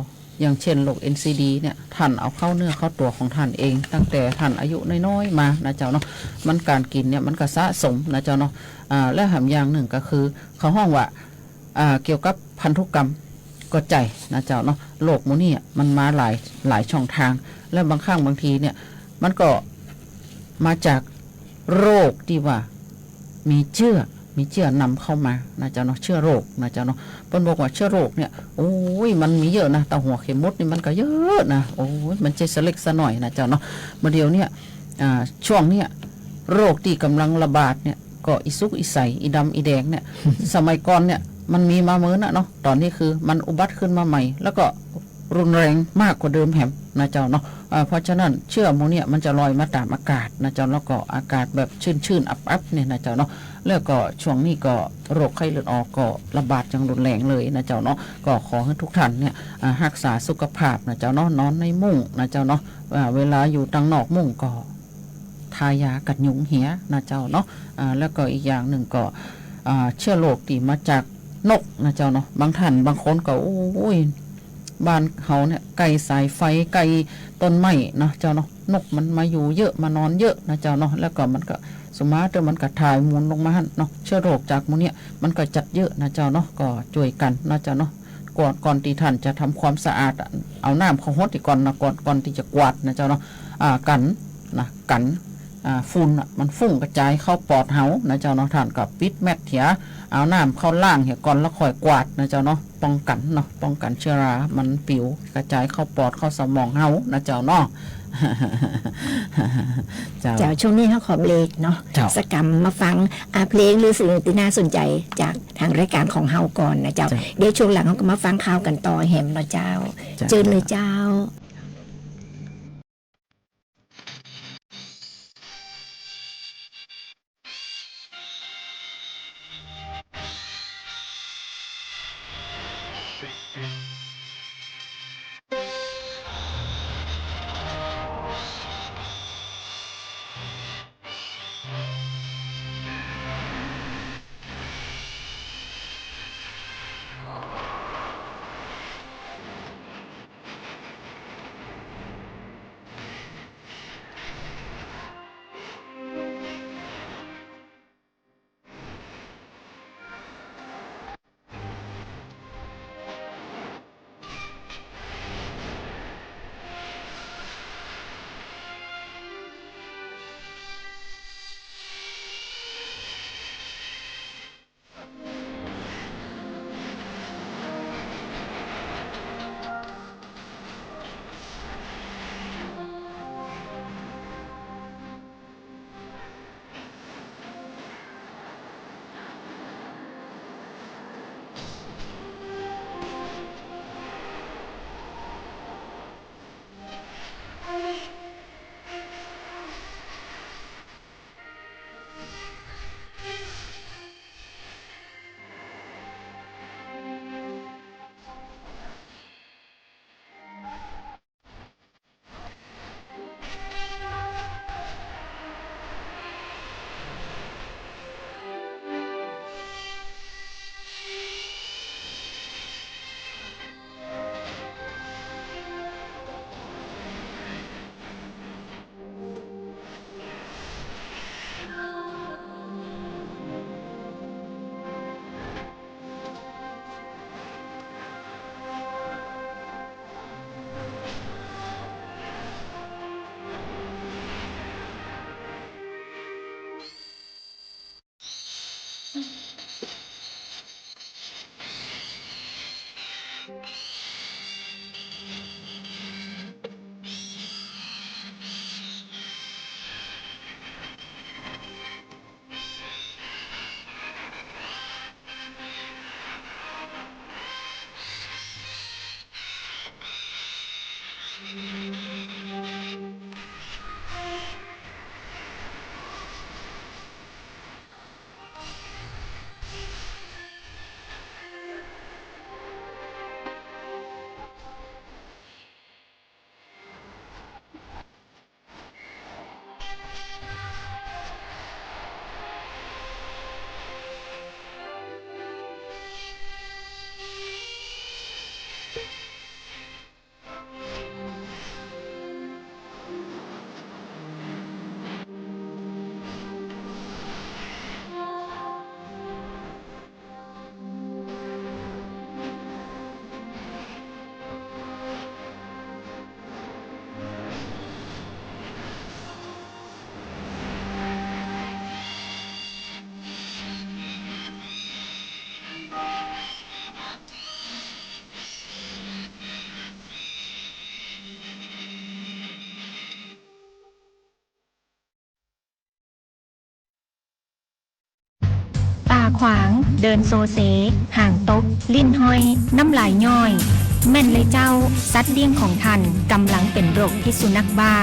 อย่างเช่นโรค เอ็นซีดี เนี่ย ต้านเอาเข้าเนื้อเข้าตั๋วของต้านเอง ตั้งแต่ต้านอายุน้อยๆ มานะเจ้าเนาะ มันก๋านกิ๋นเนี่ยมันก็สะสมนะเจ้าเนาะ อ่า และแหมอย่างนึ่งก็คือ เขาฮ้องว่า อ่า เกี่ยวกับพันธุกรรมก็ใจ้นะเจ้าเนาะ โรคหมู่นี้อะมันมาหลาย หลายช่องตาง และบางครั้งบางทีเนี่ย มันก็มาจากโรคตี้ว่ามีเจื้อ มีเจื้อนำเข้ามานะเจ้าเนาะ เจื้อโรคนะเจ้าเนาะ เปิ้นบอกว่าเจื้อโรคเนี่ย โอ้ย มันมีเยอะนะ เต้าหัวเข็มหมดนี่มันก็เยอะนะ โอ้ย มันจะสะเล็กสะน้อยนะเจ้าเนาะ บ่าเดี่ยวเนี่ย อ่า ช่วงเนี่ย โรคตี้ก๋ำลังระบาดเนี่ย ก็อีสุกอีใส อีดำอีแดงเนี่ย สมัยก่อนเนี่ย มันมีมาเมินน่ะเนาะ ต๋อนนี้คือมันอุบัติขึ้นมาใหม่ แล้วก็รุนแรงมากกว่าเดิมแหมนะเจ้าเนาะ อ่า เพราะฉะนั้นเจื้อหมู่เนี่ยมันจะลอยมาต๋ามอากาศนะเจ้า แล้วก็อากาศแบบชื้นๆ อับๆ เนี่ยนะเจ้าเนาะ แล้วก็ช่วงนี้ก็โรคไข้เลือดออกก็ระบาดอย่างรุนแรงเลยนะเจ้าเนาะ ก็ขอหื้อกู้ต้านเนี่ย อ่า ฮักษาสุขภาพนะเจ้าเนาะ นอนในมุ้งนะเจ้าเนาะ อ่า เวลาอยู่ตางนอกมุ้งก็ ทายากัดยุงเหียนะเจ้าเนาะ อ่า แล้วก็อีกอย่างนึ่งก็ อ่า เจื้อโรคตี้มาจากนกนะเจ้าเนาะ บางต้านบางคนก็ โอ้ย บ้านเฮาเนี่ยใก้สายไฟ ใก้ต้นไม้นะเจ้าเนาะ นกมันมาอยู่เยอะ มานอนเยอะนะเจ้าเนาะ แล้วก็มันก็ ส่วนมากเตื้อมันก็ถ่ายมูลลงมาหั้นเนาะ เจื้อโรคจากหมู่เนี่ยมันก็จัดเยอะนะเจ้าเนาะ ก็จ้วยกั๋นนะเจ้าเนาะ ก่อน ก่อนตี้ต้านจะทำความสะอาดอะ เอาน้ำเข้าหดตี้ก่อนนะ ก่อน ก่อนตี้จะกวาดนะเจ้าเนาะ อ่า กั๋นนะ กั๋น อ่า ฝุ่นอะ มันฟุ้งกระจายเข้าปอดเฮานะเจ้าเนาะ ต้านก็ปิดแม็กเหีย เอาน้ำเข้าล้างเหียก่อน แล้วค่อยกวาดนะเจ้าเนาะ ป้องกั๋นเนาะ ป้องกั๋นเจื้อรามันปิ๋วกระจายเข้าปอดเข้าสมองเฮานะเจ้าเนาะ เจ้า เจ้า ช่วงนี้เฮาขอเบรกเนาะ เจ้า สักกำมาฟัง อ่า เพลงหรือสิ่งตี้น่าสนใจ๋จากตางรายก๋านของเฮาก่อนนะเจ้า เจ้า เดี๋ยวช่วงหลังเฮาก็มาฟังข่าวกั๋นต่อแหมเนาะเจ้า เจ้า เจิญเลยเจ้า ต๋าขวาง เดินโซเซ หางตก ลิ้นห้อย น้ำลายย้อย แม่นเลยเจ้า สัตว์เลี้ยงของท่านก่ำลังเป๋นโรคพิษสุนัขบ้า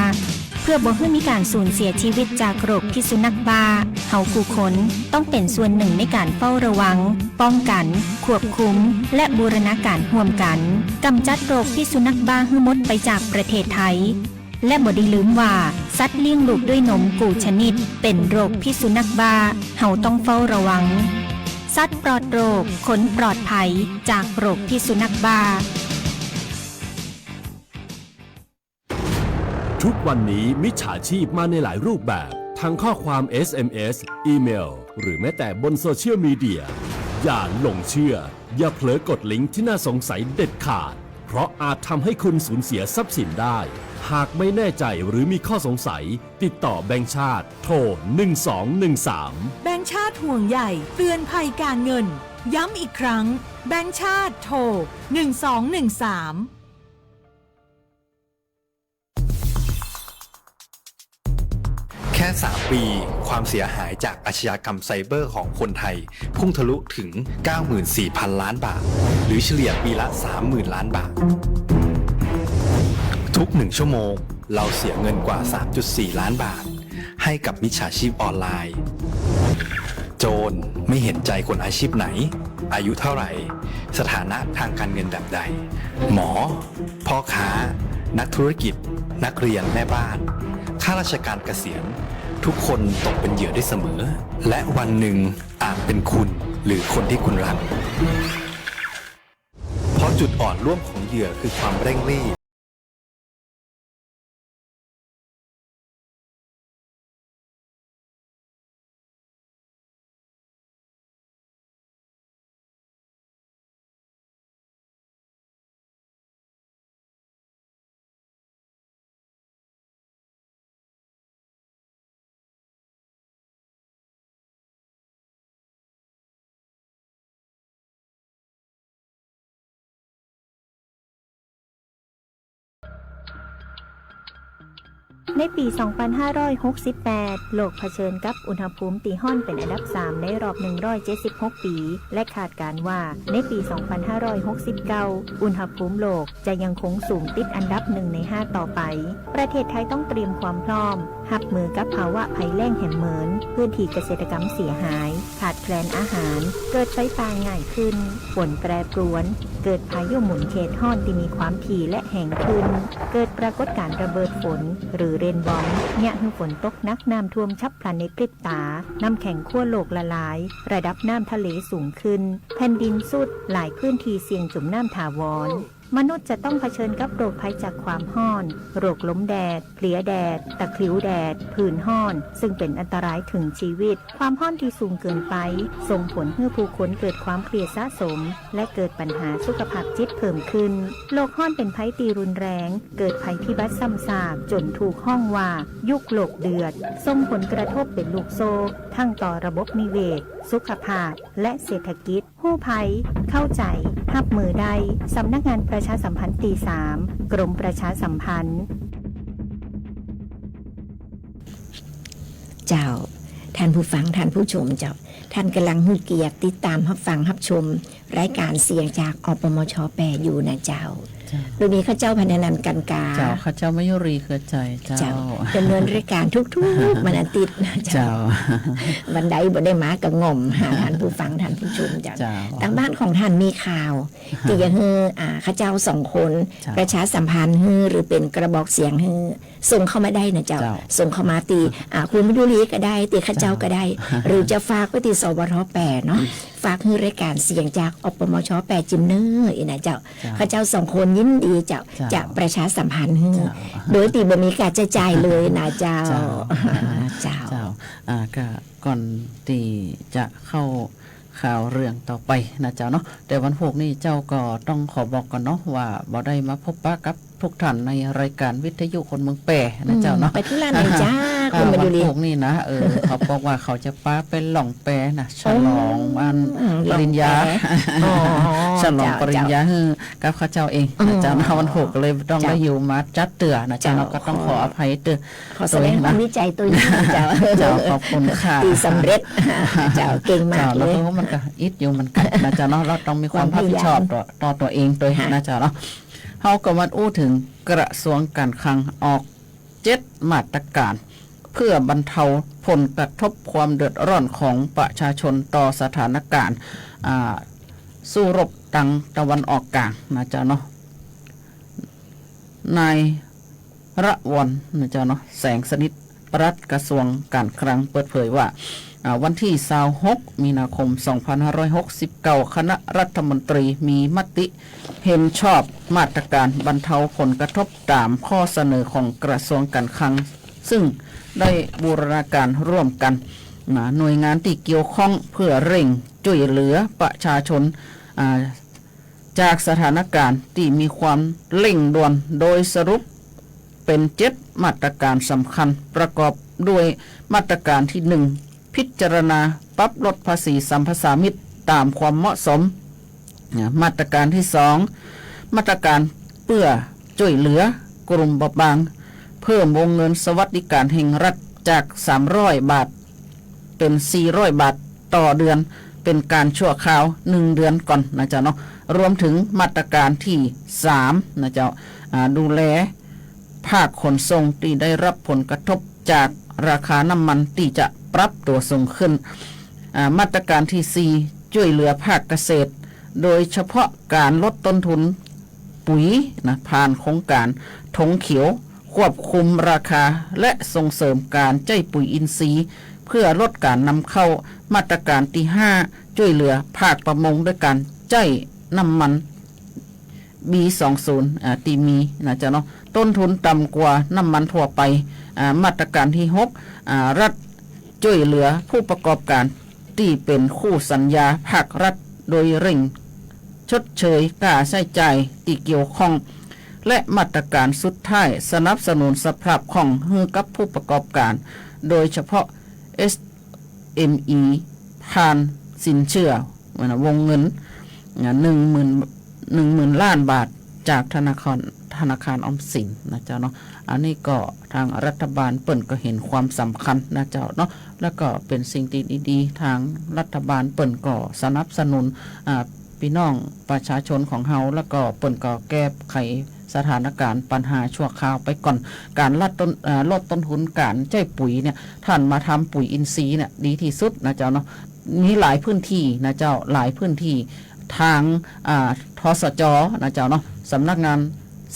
เพื่อบ่หื้อมีก๋านสูญเสียจีวิตจากโรคพิษสุนัขบ้า เฮากู้คนต้องเป๋นส่วนนึ่งในก๋านเฝ้าระวัง ป้องกั๋น ควบคุม และบูรณาก๋ารฮ่วมกั๋น ก่ำจัดโรคพิษสุนัขบ้าหื้อหมดไปจากประเทศไทย และบ่ได้ลืมว่า สัตว์เลี้ยงลูกด้วยนมกู้ชนิด เป๋นโรคพิษสุนัขบ้า เฮาต้องเฝ้าระวัง สัตว์ปลอดโรค คนปลอดภัย จากโรคพิษสุนัขบ้า ทุกวันนี้มิจฉาชีพมาในหลายรูปแบบ ทั้งข้อความ เอสเอ็มเอส อีเมล หรือแม้แต่บนโซเชียลมีเดีย อย่าหลงเชื่อ อย่าเผลอกดลิงก์ที่น่าสงสัยเด็ดขาด เพราะอาจทำให้คุณสูญเสียทรัพย์สินได้ หากไม่แน่ใจหรือมีข้อสงสัย ติดต่อแบงก์ชาติ โทร หนึ่งสองหนึ่งสาม แบงก์ชาติห่วงใย เตือนภัยการเงิน ย้ำอีกครั้ง แบงก์ชาติ โทร หนึ่งสองหนึ่งสาม แค่สามปี ความเสียหายจากอาชญากรรมไซเบอร์ของคนไทย พุ่งทะลุถึง เก้าหมื่นสี่พันล้านบาท หรือเฉลี่ยปีละ สามหมื่นล้านบาท ทุกหนึ่งชั่วโมง เราเสียเงินกว่า สามจุดสี่ล้านบาท ให้กับมิจฉาชีพออนไลน์ โจรไม่เห็นใจคนอาชีพไหน อายุเท่าไหร่ สถานะทางการเงินแบบใด หมอ พ่อค้า นักธุรกิจ นักเรียน แม่บ้าน ข้าราชการเกษียณ ทุกคนตกเป็นเหยื่อได้เสมอ และวันหนึ่งอาจเป็นคุณหรือคนที่คุณรัก เพราะจุดอ่อนร่วมของเหยื่อคือความเร่งรีบ ในปี๋สองปันห้าร้อยหกสิบแปด โลกเผชิญกับอุณหภูมิตี้ฮ้อนเป๋นอันดับสามในรอบหนึ่งร้อยเจ็ดสิบหกปี๋ และคาดการณ์ว่าในปี๋สองปันห้าร้อยหกสิบเก้า อุณหภูมิโลกจะยังคงสูงติดอันดับหนึ่งในห้าต่อไป ประเทศไทยต้องเตรียมความพร้อม ฮับมือกับภาวะภัยแล้งแหมเหมิน พื้นที่เกษตรกรรมเสียหาย ขาดแคลนอาหาร เกิดไฟป่าง่ายขึ้น ฝนแปรปรวน เกิดพายุหมุนเขตฮ้อนตี้มีความถี่และแฮงขึ้น เกิดปรากฏการณ์ระเบิดฝน หรือเรนบอม เยียะหื้อฝนตกหนัก น้ำท่วมฉับพลันในพริบต๋า น้ำแข็งขั้วโลกละลาย ระดับน้ำทะเลสูงขึ้น แผ่นดินทรุด หลายพื้นที่เสี่ยงจมน้ำถาวร มนุษย์จะต้องเผชิญกับโรคภัยจากความฮ้อน โรคลมแดด เพลียแดด ตะคริวแดด ผื่นฮ้อน ซึ่งเป๋นอันตรายเถิงจีวิต ความฮ้อนตี้สูงเกินไป ส่งผลหื้อผู้คนเกิดความเครียดสะสม และเกิดปัญหาสุขภาพจิตเพิ่มขึ้น โลกฮ้อนเป๋นภัยตี้รุนแรง เกิดภัยพิบัติซ้ำซาก จ๋นถูกฮ้องว่า ยุคโลกเดือด ส่งผลกระทบเป๋นลูกโซ่ ทั้งต่อระบบนิเวศ สุขภาพ และเศรษฐกิจ ฮู้ภัย เข้าใจ๋ ฮับมือได้ สำนักงานประชาสัมพันธ์ตี้สาม กรมประชาสัมพันธ์ เจ้า ท่านผู้ฟัง ท่านผู้ชมเจ้า ท่านก่ำลังหื้อเกียรติติดต๋ามฮับฟังฮับชม รายก๋านเสียงจาก อปมช แปดอยู่นะเจ้า เจ้า โดยมีข้าเจ้าพันธนันท์ กันกา เจ้า ข้าเจ้ามายุรี เครือใจ เจ้า เจ้า ดำเนินรายก๋านทุกๆวันอาทิตย์นะเจ้า เจ้า วันใดบ่ได้มาก็ง่อมหาท่านผู้ฟังท่านผู้ชมเจ้า เจ้า ตางบ้านของท่านมีข่าว ตี้จะหื้อ อ่า ข้าเจ้าสองคน เจ้า ประชาสัมพันธ์หื้อ หรือเป๋นกระบอกเสียงหื้อ ส่งเข้ามาได้นะเจ้า เจ้า ส่งเข้ามาตี้ อ่า คุณมายุรีก็ได้ ตี้ข้าเจ้าก็ได้ เจ้า หรือจะฝากไว้ตี้ สวท แปดเนาะ ฝากหื้อรายก๋านเสียงจาก อปมช แปด จิมเน่อ อี้นะเจ้า เจ้า ข้าเจ้าสองคนยินดีเจ้า เจ้า จะประชาสัมพันธ์หื้อ เจ้า โดยตี้บ่มีค่าใจ๊จ่ายเลยนะเจ้า เจ้า เจ้า เจ้า อ่า ก็ก่อนตี้จะเข้าข่าวเรื่องต่อไปนะเจ้าเนาะ แต่วันพูกนี้เจ้าก็ต้องขอบอกก่อนเนาะ ว่าบ่ได้มาพบปะกับทุกท่านในรายก๋านวิทยุคนเมืองแปดนะเจ้าเนาะ อืม ไปธุระไหนจ๊ะ อ่า คุณมายุรี วันพูกนี้นะ เออ เขาบอกว่าเขาจะปาไปล่องแปนะ ฉลองวัน อืม ปริญญา ล่องแป อ๋อ ฉลอง เจ้า ปริญญา เจ้า หื้อกับข้าเจ้าเองนะเจ้าเนาะ อ๋อ วันพูกก็เลยต้องได้ เจ้า อยู่มาจั๊ดเตื้อนะเจ้าเนาะ เจ้า ก็ต้องขออภัยเตื้อ ขอแสดงความดีใจ๋ตวยนะเจ้า เจ้า ขอบคุณค่ะ ตี้สำเร็จ เจ้า เก่งมากเลย เจ้า แล้วก็มันก็อิดอยู่เหมือนกั๋นนะเจ้าเนาะ เราต้องมีความรับผิดชอบต่อ ต่อตวยเองตวยนะเจ้าเนาะ เฮาก็มาอู้เถิงกระทรวงการคลังออกเจ็ดมาตรก๋าน เพื่อบรรเทาผลกระทบความเดือดร้อนของประชาชนต่อสถานการณ์ อ่า สู้รบตางตะวันออกกลางนะเจ้าเนาะ นาย ระวรรณนะเจ้าเนาะ แสงสนิท ปลัดกระทรวงการคลังเปิดเผยว่า อ่า วันตี้ซาวหก มีนาคม สองพันห้าร้อยหกสิบเก้า คณะรัฐมนตรีมีมติเห็นชอบมาตรก๋านบรรเทาผลกระทบต๋ามข้อเสนอของกระทรวงการคลัง ซึ่งได้บูรณาการร่วมกั๋น นะ หน่วยงานตี้เกี่ยวข้องเพื่อเร่งจ้วยเหลือประชาชน อ่า จากสถานการณ์ตี้มีความเร่งด่วน โดยสรุปเป๋นเจ็ดมาตรก๋านสำคัญ ประกอบด้วยมาตรก๋านตี้หนึ่ง พิจารณาปรับลดภาษีสัมปทานมิตรต๋ามความเหมาะสม นะ มาตรก๋านตี้สอง มาตรก๋านเพื่อจ้วยเหลือกลุ่มเปราะบาง เพิ่มวงเงินสวัสดิการแห่งรัฐจาก สามร้อยบาท เป๋น สี่ร้อยบาทต่อเดือน เป๋นก๋านชั่วคราวหนึ่งเดือนก่อนนะเจ้าเนาะ รวมเถิงมาตรก๋านตี้สามนะเจ้า อ่า ดูแลภาคขนส่งตี้ได้รับผลกระทบจากราคาน้ำมันตี้จะปรับตั๋วสูงขึ้น อ่า มาตรก๋านตี้สี่ จ้วยเหลือภาคเกษตร โดยเฉพาะก๋านลดต้นทุนปุ๋ยนะ ผ่านโครงก๋านถงเขียว ควบคุมราคา และส่งเสริมก๋านใจ๊ปุ๋ยอินทรีย์ เพื่อลดก๋านนำเข้า มาตรก๋านตี้ห้า จ้วยเหลือภาคประมงด้วยก๋านใจ๊น้ำมัน บี สองศูนย์ อ่า ตี้มีนะเจ้าเนาะ ต้นทุนต่ำกว่าน้ำมันทั่วไป อ่า มาตรก๋านตี้หก อ่า รัฐจ้วยเหลือผู้ประกอบก๋านตี้เป๋นคู่สัญญาภาครัฐ โดยเร่งชดเชยค่าใจ๊จ่ายตี้เกี่ยวข้อง และมาตรก๋านสุดท้าย สนับสนุนสภาพคล่องหื้อกับผู้ประกอบก๋าน โดยเฉพาะ เอส เอ็ม อี ผ่านสินเชื่อ วงเงิน อ่า หนึ่งหมื่น หนึ่งหมื่นล้านบาท จากธนาคาร ธนาคารออมสินนะเจ้าเนาะ อันนี้ก็ตางรัฐบาลเปิ้นก็หันความสำคัญนะเจ้าเนาะ แล้วก็เป๋นสิ่งตี้ดีๆ ตางรัฐบาลเปิ้นก็สนับสนุน อ่า ปี้น้องประชาชนของเฮา แล้วก็เปิ้นก็แก้ไขสถานก๋านปัญหาชั่วคราวไปก่อน ก๋านลดต้น เอ่อ ลดต้นทุนก๋านใจ๊ปุ๋ยเนี่ย ต้านมาทำปุ๋ยอินทรีย์เนี่ยดีตี้สุดนะเจ้าเนาะ มีหลายพื้นตี้นะเจ้า หลายพื้นตี้ ตาง อ่า ทสจ นะเจ้าเนาะ สำนักงาน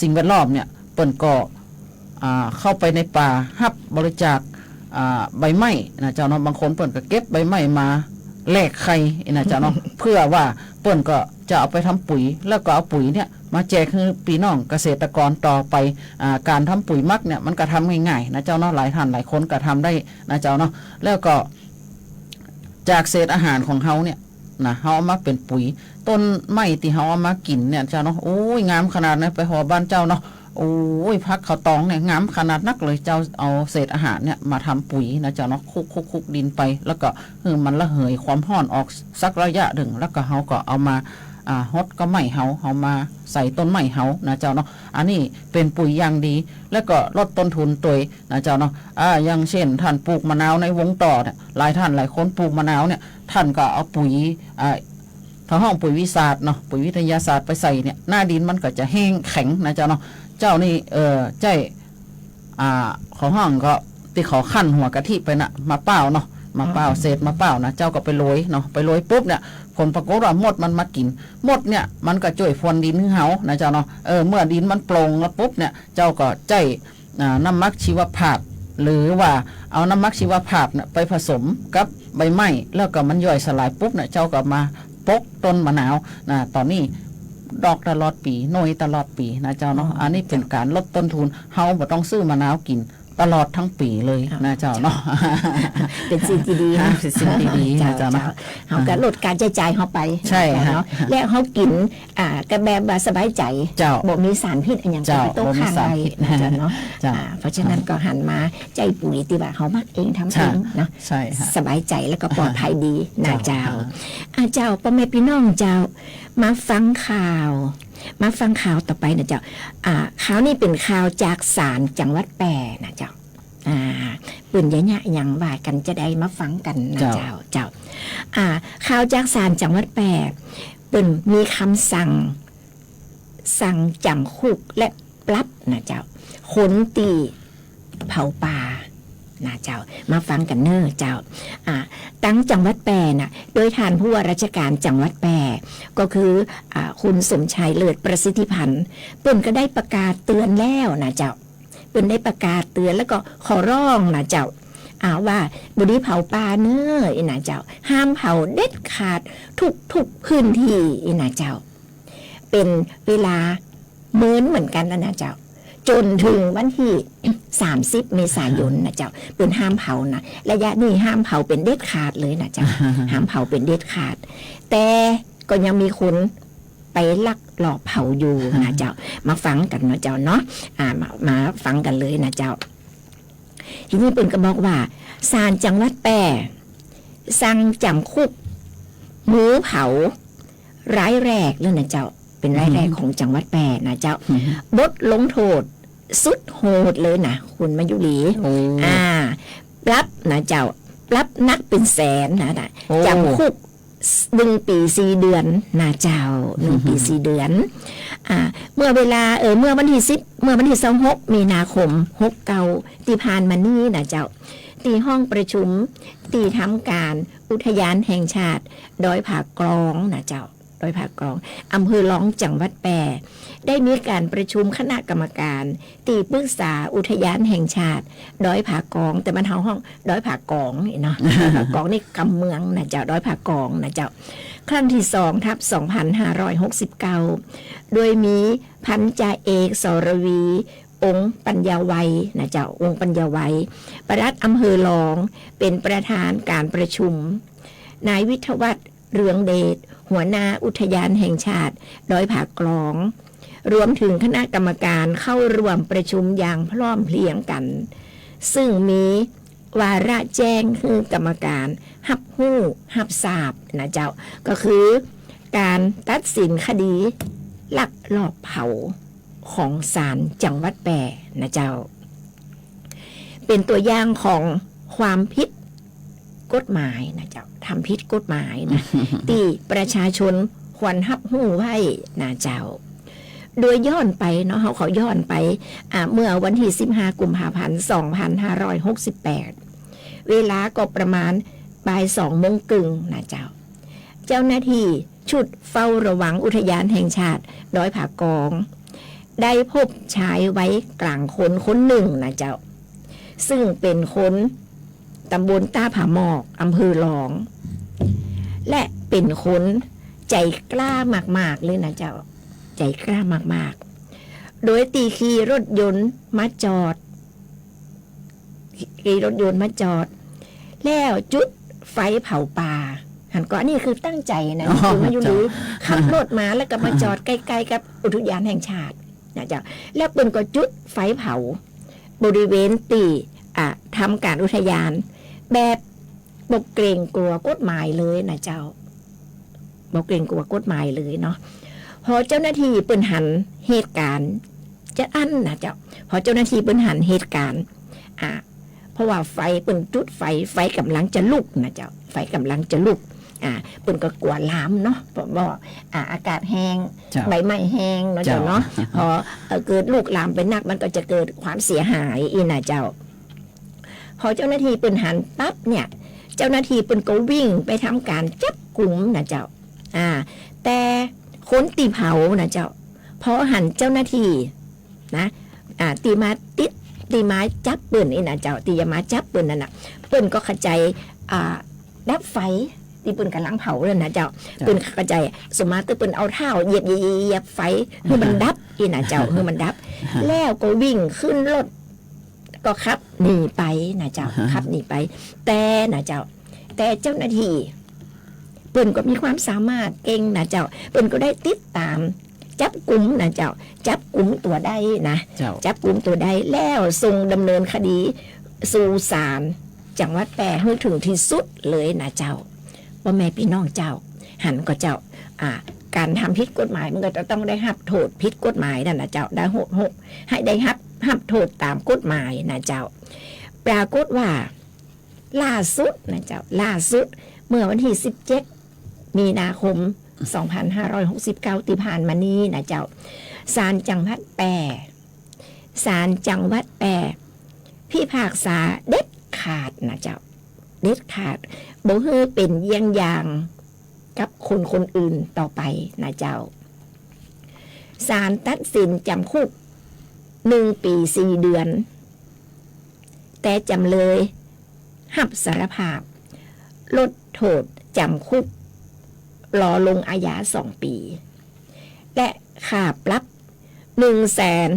สิ่งแวดล้อมเนี่ย เปิ้นก็ อ่า เข้าไปในป่าฮับบริจาค อ่า ใบไม้นะเจ้าเนาะ บางคนเปิ้นก็เก็บใบไม้มาแลกไข่นะเจ้าเนาะ เพื่อว่าเปิ้นก็จะเอาไปทำปุ๋ย แล้วก็เอาปุ๋ยเนี่ยมาแจกหื้อปี้น้องเกษตรกรต่อไป อ่า ก๋านทำปุ๋ยหมักเนี่ยมันก็ทำง่ายๆ นะเจ้าเนาะ หลายต้านหลายคนก็ทำได้นะเจ้าเนาะ แล้วก็ จากเศษอาหารของเฮาเนี่ยนะ เฮาเอามาเป๋นปุ๋ย ต้นไม้ตี้เฮาเอามากิ๋นเนี่ยเจ้าเนาะ โอ้ย งามขนาดนั้น ไปฮอดบ้านเจ้าเนาะ โอ้ย ผักข้าวตองเนี่ยงามขนาดนักเลยเจ้า เอาเศษอาหารเนี่ยมาทำปุ๋ยนะเจ้าเนาะ คลุกๆๆ ดินไป แล้วก็หื้อมันระเหยความฮ้อนออกสักระยะหนึ่ง แล้วก็เฮาก็เอามา อ่า หดก้อไม้เฮา เฮามาใส่ต้นไม้เฮานะเจ้าเนาะ อันนี้เป๋นปุ๋ยอย่างดี แล้วก็ลดต้นทุนตวยนะเจ้าเนาะ อ่า อย่างเช่น ต้านปลูกมะนาวในวงต่อเนี่ย หลายต้านหลายคนปลูกมะนาวเนี่ย ต้านก็เอาปุ๋ย อ่า เขาฮ้องปุ๋ยวิสาสตร์เนาะ ปุ๋ยวิทยาศาสตร์ไปใส่เนี่ย หน้าดินมันก็จะแห้งแข็งนะเจ้าเนาะ เจ้านี่ เอ่อ ใจ๊ อ่า เขาฮ้องก็ตี้เขาคั้นหัวกะทิไปน่ะ มาเป้าเนาะ มาเป้า เศษมาเป้านะ เจ้าก็ไปโรยเนาะ ไปโรยปุ๊บเนี่ย ผลปรากฏว่ามดมันมากิ๋น มดเนี่ยมันก็จ้วยพรวนดินหื้อเฮานะเจ้าเนาะ เออ เมื่อดินมันโปร่งแล้วปุ๊บเนี่ย เจ้าก็ใจ๊ อ่า น้ำหมักชีวภาพ หรือว่าเอาน้ำหมักชีวภาพเนี่ยไปผสมกับใบไม้ แล้วก็มันย่อยสลายปุ๊บเนี่ย เจ้าก็มาปกต้นมะนาวนะ ต๋อนนี้ดอกตลอดปี๋ หน่วยตลอดปี๋นะเจ้าเนาะ อันนี้เป๋นก๋านลดต้นทุน เฮาบ่ต้องซื้อมะนาวกิ๋นตลอดตึงปี๋เลยนะเจ้าเนาะ เป๋นสิ่งตี้ดีนะ เป๋นสิ่งตี้ดีนะเจ้าเนาะ เฮาก็ลดก๋านใจ๊จ่ายเฮาไป ใช่ นะเจ้าเนาะ และเฮากิ๋น อ่า ก็แบบว่าสบายใจ๋ เจ้า บ่มีสารพิษอะหยัง เจ้า ไปตกค้างไว้นะเจ้าเนาะ เจ้า อ่า เพราะฉะนั้นก็หันมาใจ๊ปุ๋ยตี้ว่าเฮาหมักเองทำเองเนาะ ใช่ฮะ สบายใจ๋แล้วก็ปลอดภัยดีนะเจ้า เจ้า อ่า เจ้า ป้อแม่ปี้น้องเจ้า มาฟังข่าว มาฟังข่าวต่อไปนะเจ้า อ่า ข่าวนี้เป๋นข่าวจากศาลจังหวัดแป้นะเจ้า อ่า เปิ้นจะเยียะอะหยังว่ากั๋น จะได้มาฟังกั๋นนะเจ้า เจ้า เจ้า อ่า ข่าวจากศาลจังหวัดแป้ เปิ้นมีกำสั่ง สั่งจ๋ำคุกและปรับนะเจ้า คนตี้เผาป่านะเจ้า มาฟังกั๋นเน้อเจ้า อ่า ตังจังหวัดแป้น่ะ โดยต้านผู้ว่าราชก๋านจังหวัดแป้ ก็คือ อ่า คุณสมชาย เลิศประสิทธิพันธ์ เปิ้นก็ได้ประกาศเตือนแล้วนะเจ้า เปิ้นได้ประกาศเตือนแล้วก็ขอร้องนะเจ้า อ่า ว่าบ่ดีเผาป่าเน้อ อี้นะเจ้า ห้ามเผาเด็ดขาด ทุกๆ พื้นตี้ อี้นะเจ้า เป๋นเวลาเมินเหมือนกั๋นแล้วนะเจ้า จ๋นเถิงวันตี้ สามสิบ เมษายนนะเจ้า เปิ้นห้ามเผานะ ระยะนี้ห้ามเผาเป๋นเด็ดขาดเลยนะเจ้า ห้ามเผาเป๋นเด็ดขาด แต่ก็ยังมีคนไปลักลอบเผาอยู่นะเจ้า มาฟังกั๋นเนาะเจ้าเนาะ อ่า มา มาฟังกั๋นเลยนะเจ้า ทีนี้เปิ้นก็บอกว่า ศาลจังหวัดแป้ สั่งจ๋ำคุกมือเผา รายแรกเลยนะเจ้า เป๋นรายแรกของจังหวัดแป้นะเจ้า บทลงโทษสุดโหดเลยนะ คุณมายุรี โอ้ อ่า ปรับนะเจ้า ปรับหนักเป๋นแสนนะ นะ โอ้ จ๋ำคุก หนึ่งปี๋สี่เดือนนะเจ้า หนึ่งปี๋สี่เดือน อ่า เมื่อเวลา เอ่อ เมื่อวันตี้สิบ เมื่อวันตี้ซาวหก มีนาคม หกเก้า ตี้ผ่านมานี้นะเจ้า ตี้ห้องประชุมตี้ทำก๋านอุทยานแห่งชาติดอยผากลองนะเจ้า ดอยผากลอง อำเภอลอง จังหวัดแป้ ได้มีก๋านประชุมคณะกรรมการตี้ปรึกษาอุทยานแห่งชาติดอยผากลอง แต่บ้านเฮาฮ้องดอยผากองนี่เนาะ ดอยผากองนี่กำเมืองนะเจ้า ดอยผากลองนะเจ้า ครั้งตี้สองทับสองพันห้าร้อยหกสิบเก้า โดยมีพันจ่าเอก สรวี องค์ปัญญาไวยนะเจ้า องค์ปัญญาไวย ปลัดอำเภอลอง เป๋นประธานก๋านประชุม นายวิทยาวัฒน์ เรืองเดช หัวหน้าอุทยานแห่งชาติดอยผากลอง รวมเถิงคณะกรรมการเข้าร่วมประชุมอย่างพร้อมเพรียงกั๋น ซึ่งมีวาระแจ้งหื้อกรรมการฮับฮู้ฮับทราบนะเจ้า ก็คือก๋านตัดสินคดีลักลอบเผาของศาลจังหวัดแป้นะเจ้า เป๋นตั๋วอย่างของความผิดกฎหมายนะเจ้า ทำผิดกฎหมายนะ ตี้ประชาชนควรฮับฮู้ไว้นะเจ้า โดยย้อนไปเนาะ เฮาขอย้อนไป อ่า เมื่อวันตี้สิบห้ากุมภาพันธ์สองพันห้าร้อยหกสิบแปด เวลาก็ประมาณบ่ายสองโมงเกิ่งนะเจ้า เจ้าหน้าตี้ชุดเฝ้าระวังอุทยานแห่งชาติดอยผากลอง ได้พบชายวัยกลางคนคนนึ่งนะเจ้า ซึ่งเป๋นคนตำบลต้าผาหมอก อำเภอลอง และเป๋นคนใจ๋กล้ามากๆ เลยนะเจ้า ใจ๋กล้ามากๆ โดยตี้ขี่รถยนต์มาจอด ขี่รถยนต์มาจอด แล้วจุดไฟเผาป่า หันก่อ อันนี้คือตั้งใจ๋นะ อ๋อ คือมาอยู่ เจ้า หรือขับรถมาแล้วก็มาจอดใก้ๆ กับอุทยานแห่งชาตินะเจ้า แล้วเปิ้นก็จุดไฟเผาบริเวณตี้ อ่ะ ทำก๋านอุทยาน แบบบ่เกรงกั๋วกฎหมายเลยนะเจ้า บ่เกรงกั๋วกฎหมายเลยเนาะ พอเจ้าหน้าตี้เปิ้นหันเหตุก๋ารณ์จะอั้นนะเจ้า พอเจ้าหน้าตี้เปิ้นหันเหตุก๋ารณ์ อ่ะ เพราะว่าไฟเปิ้นจุดไฟ ไฟก่ำลังจะลุกนะเจ้า ไฟก่ำลังจะลุก อ่ะ เปิ้นก็กั๋วลามเนาะ เพราะว่า อ่ะ อากาศแห้ง เจ้า ใบไม้แห้งเนาะเจ้าเนาะ เจ้า พอ เอ่อ เกิดลุกลามไปนัก มันก็จะเกิดความเสียหายอี้นะเจ้า พอเจ้าหน้าตี้เปิ้นหันปั๊บเนี่ย เจ้าหน้าตี้เปิ้นก็วิ่งไปทำก๋านจับกุมนะเจ้า อ่า แต่คนตี้เผานะเจ้า พอหันเจ้าหน้าตี้นะ อ่า ตี้มาติด ตี้มาจับเปิ้นนี่นะเจ้า ตี้จะมาจับเปิ้นนั่นน่ะ เปิ้นก็เข้าใจ๋ อ่า ดับไฟตี้เปิ้นก่ำลังเผานั่นนะเจ้า เจ้า เปิ้นเข้าใจ๋ สมมาติเปิ้นเอาเท้าเหยียบ เหยียบ เหยียบไฟหื้อมันดับอี้นะเจ้า หื้อมันดับ แล้วก็วิ่งขึ้นรถ ก็ขับหนีไปนะเจ้า อ่าฮะ ขับหนีไป แต่นะเจ้า แต่เจ้าหน้าตี้เปิ้นก็มีความสามารถเก่งนะเจ้า เปิ้นก็ได้ติดต๋ามจับกุมนะเจ้า จับกุมตั๋วได้นะ เจ้า จับกุมตั๋วได้แล้วส่งดำเนินคดีสู่ศาลจังหวัดแป้หื้อเถิงตี้สุดเลยนะเจ้า ป้อแม่ปี้น้องเจ้า หันก่อเจ้า อ่า ก๋านทำผิดกฎหมายมันก็จะต้องได้ฮับโต้ษผิดกฎหมายนั่นนะเจ้า ได้โต้ษ โต้ษ หื้อได้ฮับ ฮับโต้ษต๋ามกฎหมายนะเจ้า ปรากฏว่า ล่าสุดนะเจ้า ล่าสุดเมื่อวันตี้สิบเจ็ดมีนาคมสองพันห้าร้อยหกสิบเก้าตี้ผ่านมานี้นะเจ้า ศาลจังหวัดแป้ ศาลจังหวัดแป้พิพากษาเด็ดขาดนะเจ้า เด็ดขาด บ่หื้อเป๋นเยี่ยงอย่างกับคนคนอื่นต่อไปนะเจ้า ศาลตัดสินจ๋ำคุกหนึ่งปี๋สี่เดือน แต่จ๋ำเลยฮับสารภาพ ลดโต้ษจ๋ำคุก รอลงอาญาสองปี๋ และค่าปรับหนึ่งแสน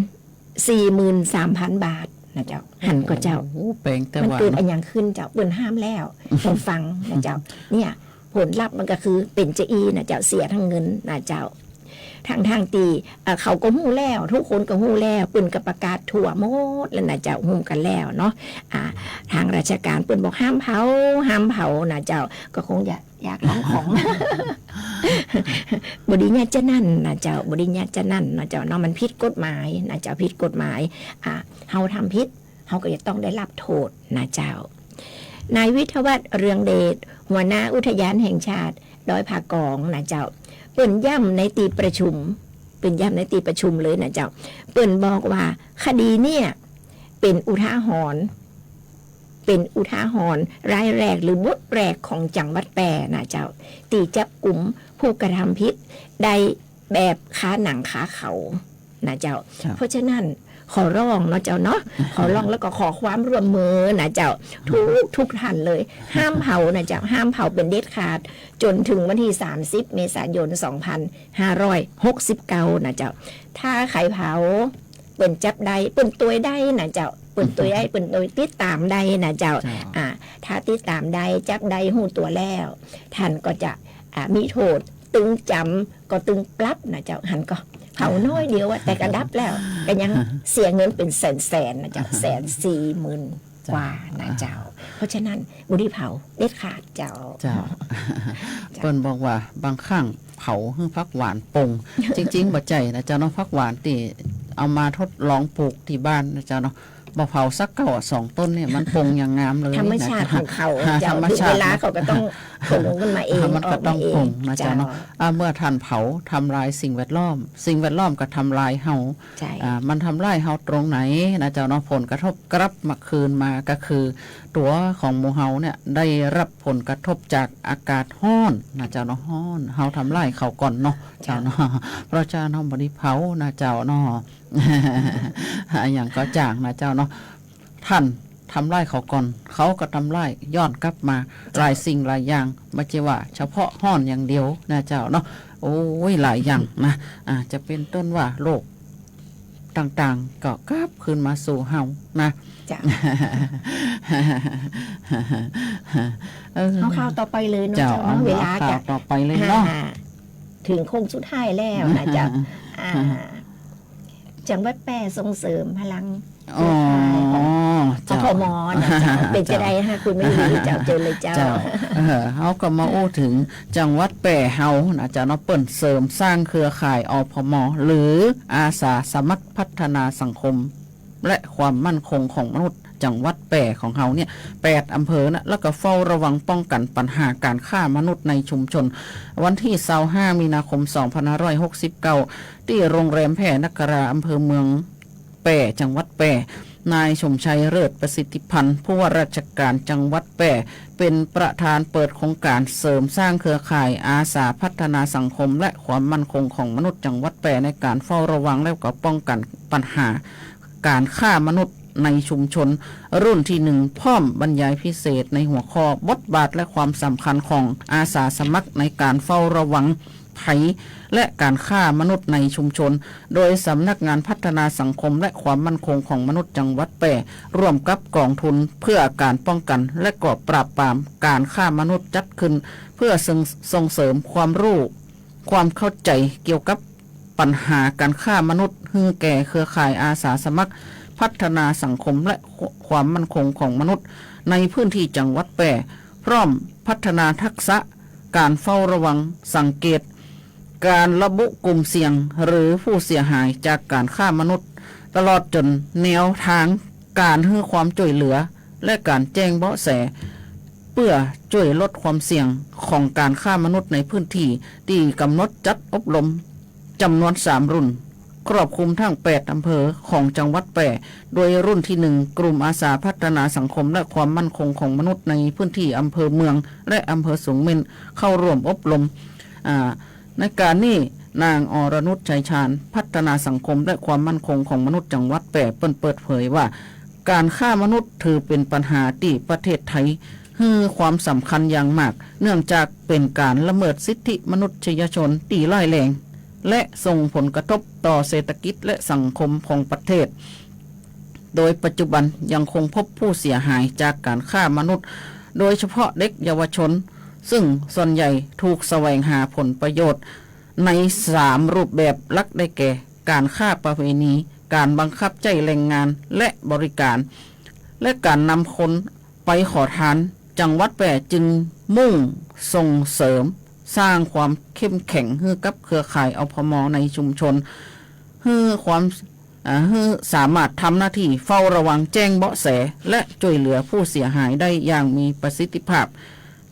สี่หมื่นสามพันบาทนะเจ้า หันก่อเจ้า โอ้โห แปงแต่ มันเกิด ว่าเนาะ อะหยังขึ้นเจ้า เปิ้นห้ามแล้ว เปิ้นฟังนะเจ้า เนี่ย ผลลัพธ์มันก็คือเป๋นจะอี้นะเจ้า เสียตึงเงินนะเจ้า ทั้งๆ ตี้ เอ่อ เขาก็ฮู้แล้ว ทุกคนก็ฮู้แล้ว เปิ้นก็ประกาศทั่วหมดแล้วนะเจ้า ฮู้กั๋นแล้วเนาะ อ่า ตางราชก๋านเปิ้นบอกห้ามเผา ห้ามเผานะเจ้า ก็คงอยาก อยากลองของ บ่ดีเยียะจะอั้นนะเจ้า บ่ดีเยียะจะอั้นนะเจ้าเนาะ มันผิดกฎหมายนะเจ้า ผิดกฎหมาย อ่า เฮาทำผิด เฮาก็จะต้องได้ฮับโต้ษนะเจ้า นายวิทยาวัฒน์ เรืองเดช หัวหน้าอุทยานแห่งชาติดอยผากองนะเจ้า เปิ้นย้ำในตี้ประชุม เปิ้นย้ำในตี้ประชุมเลยนะเจ้า เปิ้นบอกว่าคดีเนี่ยเป๋นอุทาหรณ์ เป๋นอุทาหรณ์รายแรกหรือบทแรกของจังหวัดแป้นะเจ้า ตี้จับกุ๋มผู้กระทำผิดได้แบบคาหนังคาเขานะเจ้า เจ้า เพราะฉะนั้นขอร้องเนาะเจ้าเนาะ ขอร้องแล้วก็ขอความร่วมมือนะเจ้า ทุก ทุกท่านเลย ห้ามเผานะเจ้า ห้ามเผาเป๋นเด็ดขาด จ๋นถึงวันตี้ สามสิบ เมษายน สองพันห้าร้อยหกสิบเก้า นะเจ้า ถ้าใผเผา เปิ้นจับได้ เปิ้นตวยได้นะเจ้า เปิ้นตวยได้ เปิ้นตวยติดต๋ามได้นะเจ้า เจ้า อ่า ถ้าติดต๋ามได้ จับได้ ฮู้ตั๋วแล้ว ต้านก็จะ อ่า มีโต้ษ ตึงจ๋ำ ก็ตึงปรับนะเจ้า หั้นก็เผาน้อยเดียวอะ แต่ก็ดับแล้ว ก็ยังเสียเงินเป๋นแสนๆ นะเจ้า แสนสี่หมื่น เจ้า กว่านะเจ้า เพราะฉะนั้นบ่ดีเผาเด็ดขาดเจ้า เจ้า เจ้า เปิ้นบอกว่าบางครั้งเผาหื้อผักหวานป่ง จริงๆ บ่ใจ้นะเจ้าเนาะ ผักหวานตี้เอามาทดลองปลูกตี้บ้านนะเจ้าเนาะ บ่เผาสักเก้าอะ สองต้นเนี่ยมันป่งอย่างงามเลยนะเจ้า ธรรมชาติของเขา อ่า เจ้า ธรรมชาติ เวลาเขาก็ต้องป่งขึ้นมาเอง มันก็ต้องป่งนะเจ้าเนาะ ออกมาเอง เจ้า อ่า เมื่อต้านเผาทำลายสิ่งแวดล้อม สิ่งแวดล้อมก็ทำลายเฮา ใจ้ อ่า มันทำลายเฮาตรงไหนนะเจ้าเนาะ ผลกระทบกลับมาคืนมาก็คือตั๋วของหมู่เฮาเนี่ยได้รับผลกระทบจากอากาศฮ้อนนะเจ้าเนาะ ฮ้อน เฮาทำลายเขาก่อนเนาะ เจ้า เจ้าเนาะ เพราะฉะนั้นเฮาบ่ดีเผานะเจ้าเนาะ อะหยังก็จ้างนะเจ้าเนาะ ต้านทำลายเขาก่อน เขาก็ทำลายย้อนกลับมา เจ้า หลายสิ่งหลายอย่าง บ่ใจ้ว่าเฉพาะฮ้อนอย่างเดียวนะเจ้าเนาะ โอ้ย หลายอย่างนะ อ่า จะเป๋นต้นว่าโรคต่างๆ ก็กลับคืนมาสู่เฮานะ เจ้า เออ เอาข่าวต่อไปเลยเนาะ เจ้า เจ้าเนาะ เอา เวลา เอาข่าว จะ ต่อไปเลยเนาะ อ่า ถึงโค้งสุดท้ายแล้วนะเจ้า อ่า จังหวัดแป้ส่งเสริมพลัง อ๋อ เครือข่ายของ เจ้า อ พ ม นะเจ้า เป๋นจะใดฮะ คุณไม่รู้เจ้า เจิญเลยเจ้า เจ้า เออ เฮาก็มาอู้ถึงจังหวัดแป้เฮานะเจ้าเนาะ เปิ้นเสริมสร้างเครือข่าย อ พ ม หรืออาสาสมัครพัฒนาสังคม และความมั่นคงของมนุษย์ จังหวัดแป้ของเฮาเนี่ย แปดอำเภอนะ แล้วก็เฝ้าระวังป้องกันปัญหาการค้ามนุษย์ในชุมชน วันตี้ซาวห้า มีนาคม สองพันห้าร้อยหกสิบเก้า ตี้โรงแรมแพรนครา อำเภอเมืองแป้ จังหวัดแป้ นายสมชัย เลิศประสิทธิพันธ์ ผู้ว่าราชการจังหวัดแป้ เป๋นประธานเปิดโครงการเสริมสร้างเครือข่ายอาสาพัฒนาสังคม และความมั่นคงของมนุษย์จังหวัดแป้ ในการเฝ้าระวังและก็ป้องกันปัญหาการค้ามนุษย์ในชุมชน รุ่นตี้หนึ่ง พร้อมบรรยายพิเศษในหัวข้อบทบาทและความสำคัญของอาสาสมัครในการเฝ้าระวังภัยและการค้ามนุษย์ในชุมชน โดยสำนักงานพัฒนาสังคมและความมั่นคงของมนุษย์จังหวัดแป้ ร่วมกับกองทุนเพื่อการป้องกันและก็ปราบปรามการค้ามนุษย์จัดขึ้น เพื่อส่ง ส่งเสริมความรู้ ความเข้าใจ๋เกี่ยวกับปัญหาการค้ามนุษย์หื้อแก่เครือข่ายอาสาสมัครพัฒนาสังคมและความมั่นคงของมนุษย์ในพื้นตี้จังหวัดแป้ พร้อมพัฒนาทักษะการเฝ้าระวังสังเกต การระบุกลุ่มเสี่ยงหรือผู้เสียหายจากการค้ามนุษย์ ตลอดจ๋นแนวตางการหื้อความจ้วยเหลือ และการแจ้งเบาะแส เปื้อจ้วยลดความเสี่ยงของการค้ามนุษย์ในพื้นตี้ ตี้ก๋ำหนดจัดอบรมจ๋ำนวนสามรุ่น ครอบคลุมตึงแปดอำเภอของจังหวัดแป้ โดยรุ่นตี้หนึ่ง กลุ่มอาสาพัฒนาสังคมและความมั่นคงของมนุษย์ในพื้นตี้อำเภอเมือง และอำเภอสูงเม่น เข้าร่วมอบรม อ่า ในก๋านนี้ นางอรนุช ชัยชาญ พัฒนาสังคมและความมั่นคงของมนุษย์จังหวัดแป้ เปิ้นเปิดเผยว่า การค้ามนุษย์ถือเป๋นปัญหาตี้ประเทศไทยหื้อความสำคัญอย่างมาก เนื่องจากเป๋นการละเมิดสิทธิมนุษยชนตี้ร้ายแรง และส่งผลกระทบต่อเศรษฐกิจและสังคมของประเทศ โดยปัจจุบันยังคงพบผู้เสียหายจากการค้ามนุษย์ โดยเฉพาะเด็กเยาวชน ซึ่งส่วนใหญ่ถูกแสวงหาผลประโยชน์ในสามรูปแบบหลักได้แก่ การค้าประเวณี การบังคับใจ๊แรงงานและบริการ และการนำคน ไปขอทาน จังหวัดแป้จึงมุ่งส่งเสริมสร้างความเข้มแข็งหื้อกับเครือข่าย อพม ในชุมชน หื้อความ อ่า หื้อสามารถทำหน้าตี้เฝ้าระวังแจ้งเบาะแส และจ้วยเหลือผู้เสียหายได้อย่างมีประสิทธิภาพ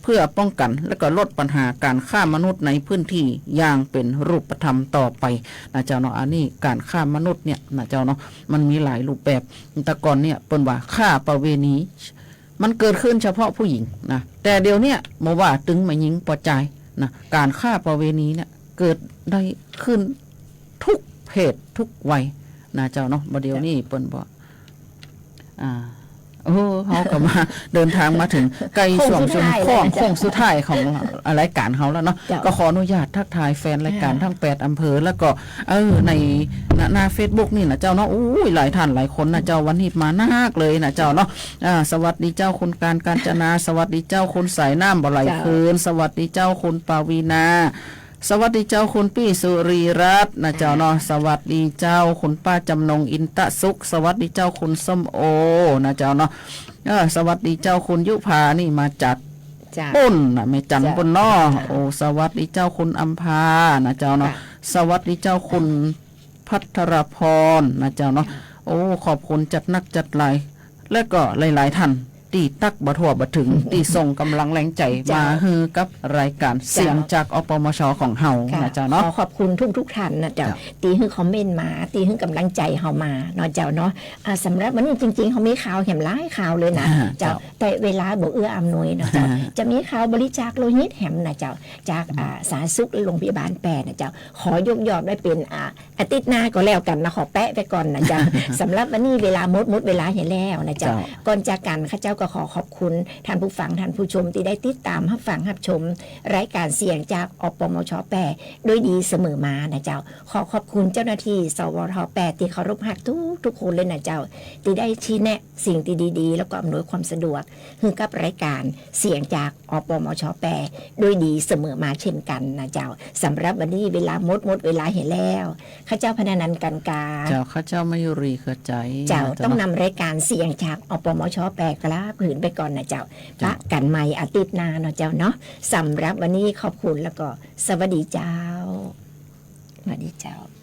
เพื่อป้องกันและก็ลดปัญหาการค้ามนุษย์ในพื้นตี้อย่างเป๋นรูปธรรมต่อไปนะเจ้าเนาะ อันนี้การค้ามนุษย์เนี่ยนะเจ้าเนาะ มันมีหลายรูปแบบ แต่ก่อนเนี่ยเปิ้นว่าค้าประเวณี มันเกิดขึ้นเฉพาะผู้หญิงนะ แต่เดี๋ยวเนี้ยบ่ว่าตึงแม่ญิงป้อจายนะ ก๋านค้าประเวณีเนี่ยเกิดได้ขึ้นทุกเพศทุกวัยนะเจ้าเนาะ บ่าเดี๋ยวนี้เปิ้นบ่ อ่า โอ้ เฮาก็มา เดินทางมาเถิงใก้ช่วง โค้งสุดท้าย ช่วงโค้ง แล้วนะเจ้า โค้งสุดท้ายของรายก๋านเฮาแล้วเนาะ เจ้า ก็ขออนุญาตทักทายแฟนรายก๋าน อ่า ตึงแปดอำเภอ แล้วก็ เออ ใน ใน ในเฟซบุ๊กนี่นะเจ้าเนาะ อู้ย หลายท่านหลายคนนะเจ้า วันนี้มานักเลยนะเจ้าเนาะ อ่า สวัสดีเจ้าคุณการ กาญจนา สวัสดีเจ้าคุณสายน้ำบ่ไหล เจ้า คืน สวัสดีเจ้าคุณปวีณา สวัสดีเจ้าคุณปี้สุรีรัตน์นะเจ้าเนาะ อ่า สวัสดีเจ้าคุณป้าจำนงอินตะสุข สวัสดีเจ้าคุณส้มโอนะเจ้าเนาะ เออ สวัสดีเจ้าคุณยุพา นี่มาจาก เจ้า ปุ้นนะ แม่จันทน์ เจ้า ปุ้นเนาะ เจ้า โอ้ สวัสดีเจ้าคุณอำภานะเจ้าเนาะ ค่ะ สวัสดีเจ้าคุณพัทรพรนะเจ้าเนาะ ค่ะ โอ้ ขอบคุณจัดนักจัดหลาย และก็หลายๆ ท่าน ตี้ตั๊กบ่ทั่วบ่เถิง ตี้ส่งก๋ำลังแรงใจ๋ เจ้า มาหื้อกับรายก๋าน เจ้า เสียงจาก อปมช ของเฮา ค่ะ นะเจ้าเนาะ ขอขอบคุณทุกๆ ท่านนะเจ้า เจ้า ตี้หื้อคอมเมนต์มา ตี้หื้อก๋ำลังใจ๋เฮามาเนาะเจ้าเนาะ อ่า สำหรับวันนี้จริงๆ เฮามีข่าวแหมหลายข่าวเลยนะ อ่า เจ้า เจ้า แต่เวลาบ่เอื้ออำนวยเนาะเจ้า อ่า จะมีข่าวบริจาคโลหิตแหมนะเจ้า จาก อ่า สาธารณสุขและโรงพยาบาลแป้นะเจ้า ขอยกยอดไว้เป๋น อ่า อาทิตย์หน้าก็แล้วกั๋นนะ ขอแปะไว้ก่อนนะเจ้า สำหรับวันนี้เวลาหมด หมดเวลาเหียแล้วนะเจ้า เจ้า ก่อนจากกั๋นข้าเจ้าก็ขอขอบคุณท่านผู้ฟังท่านผู้ชมตี้ได้ติดต๋ามฮับฟังฮับชมรายก๋านเสียงจาก อปมช แป้ด้วยดีเสมอมานะเจ้า ขอขอบคุณเจ้าหน้าตี้ สวท แป้ตี้เคารพฮักทุกๆ คนเลยนะเจ้า ตี้ได้ชี้แนะสิ่งตี้ดีๆ แล้วก็อำนวยความสะดวกหื้อกับรายก๋านเสียงจาก อปมช แป้ด้วยดีเสมอมาเช่นกั๋นนะเจ้า สำหรับวันนี้เวลาหมด หมดเวลาเหียแล้ว ข้าเจ้าพนานันท์ กันกา เจ้า ข้าเจ้ามายุรี เครือใจ๋ เจ้า นะเจ้า ต้องนำรายก๋านเสียงจาก อปมช แป้กลับหืนไปก่อนนะเจ้า เจ้า ปะกั๋นใหม่อาทิตย์หน้าเนาะเจ้าเนาะ สำหรับวันนี้ขอบคุณแล้วก็สวัสดีเจ้า สวัสดีเจ้า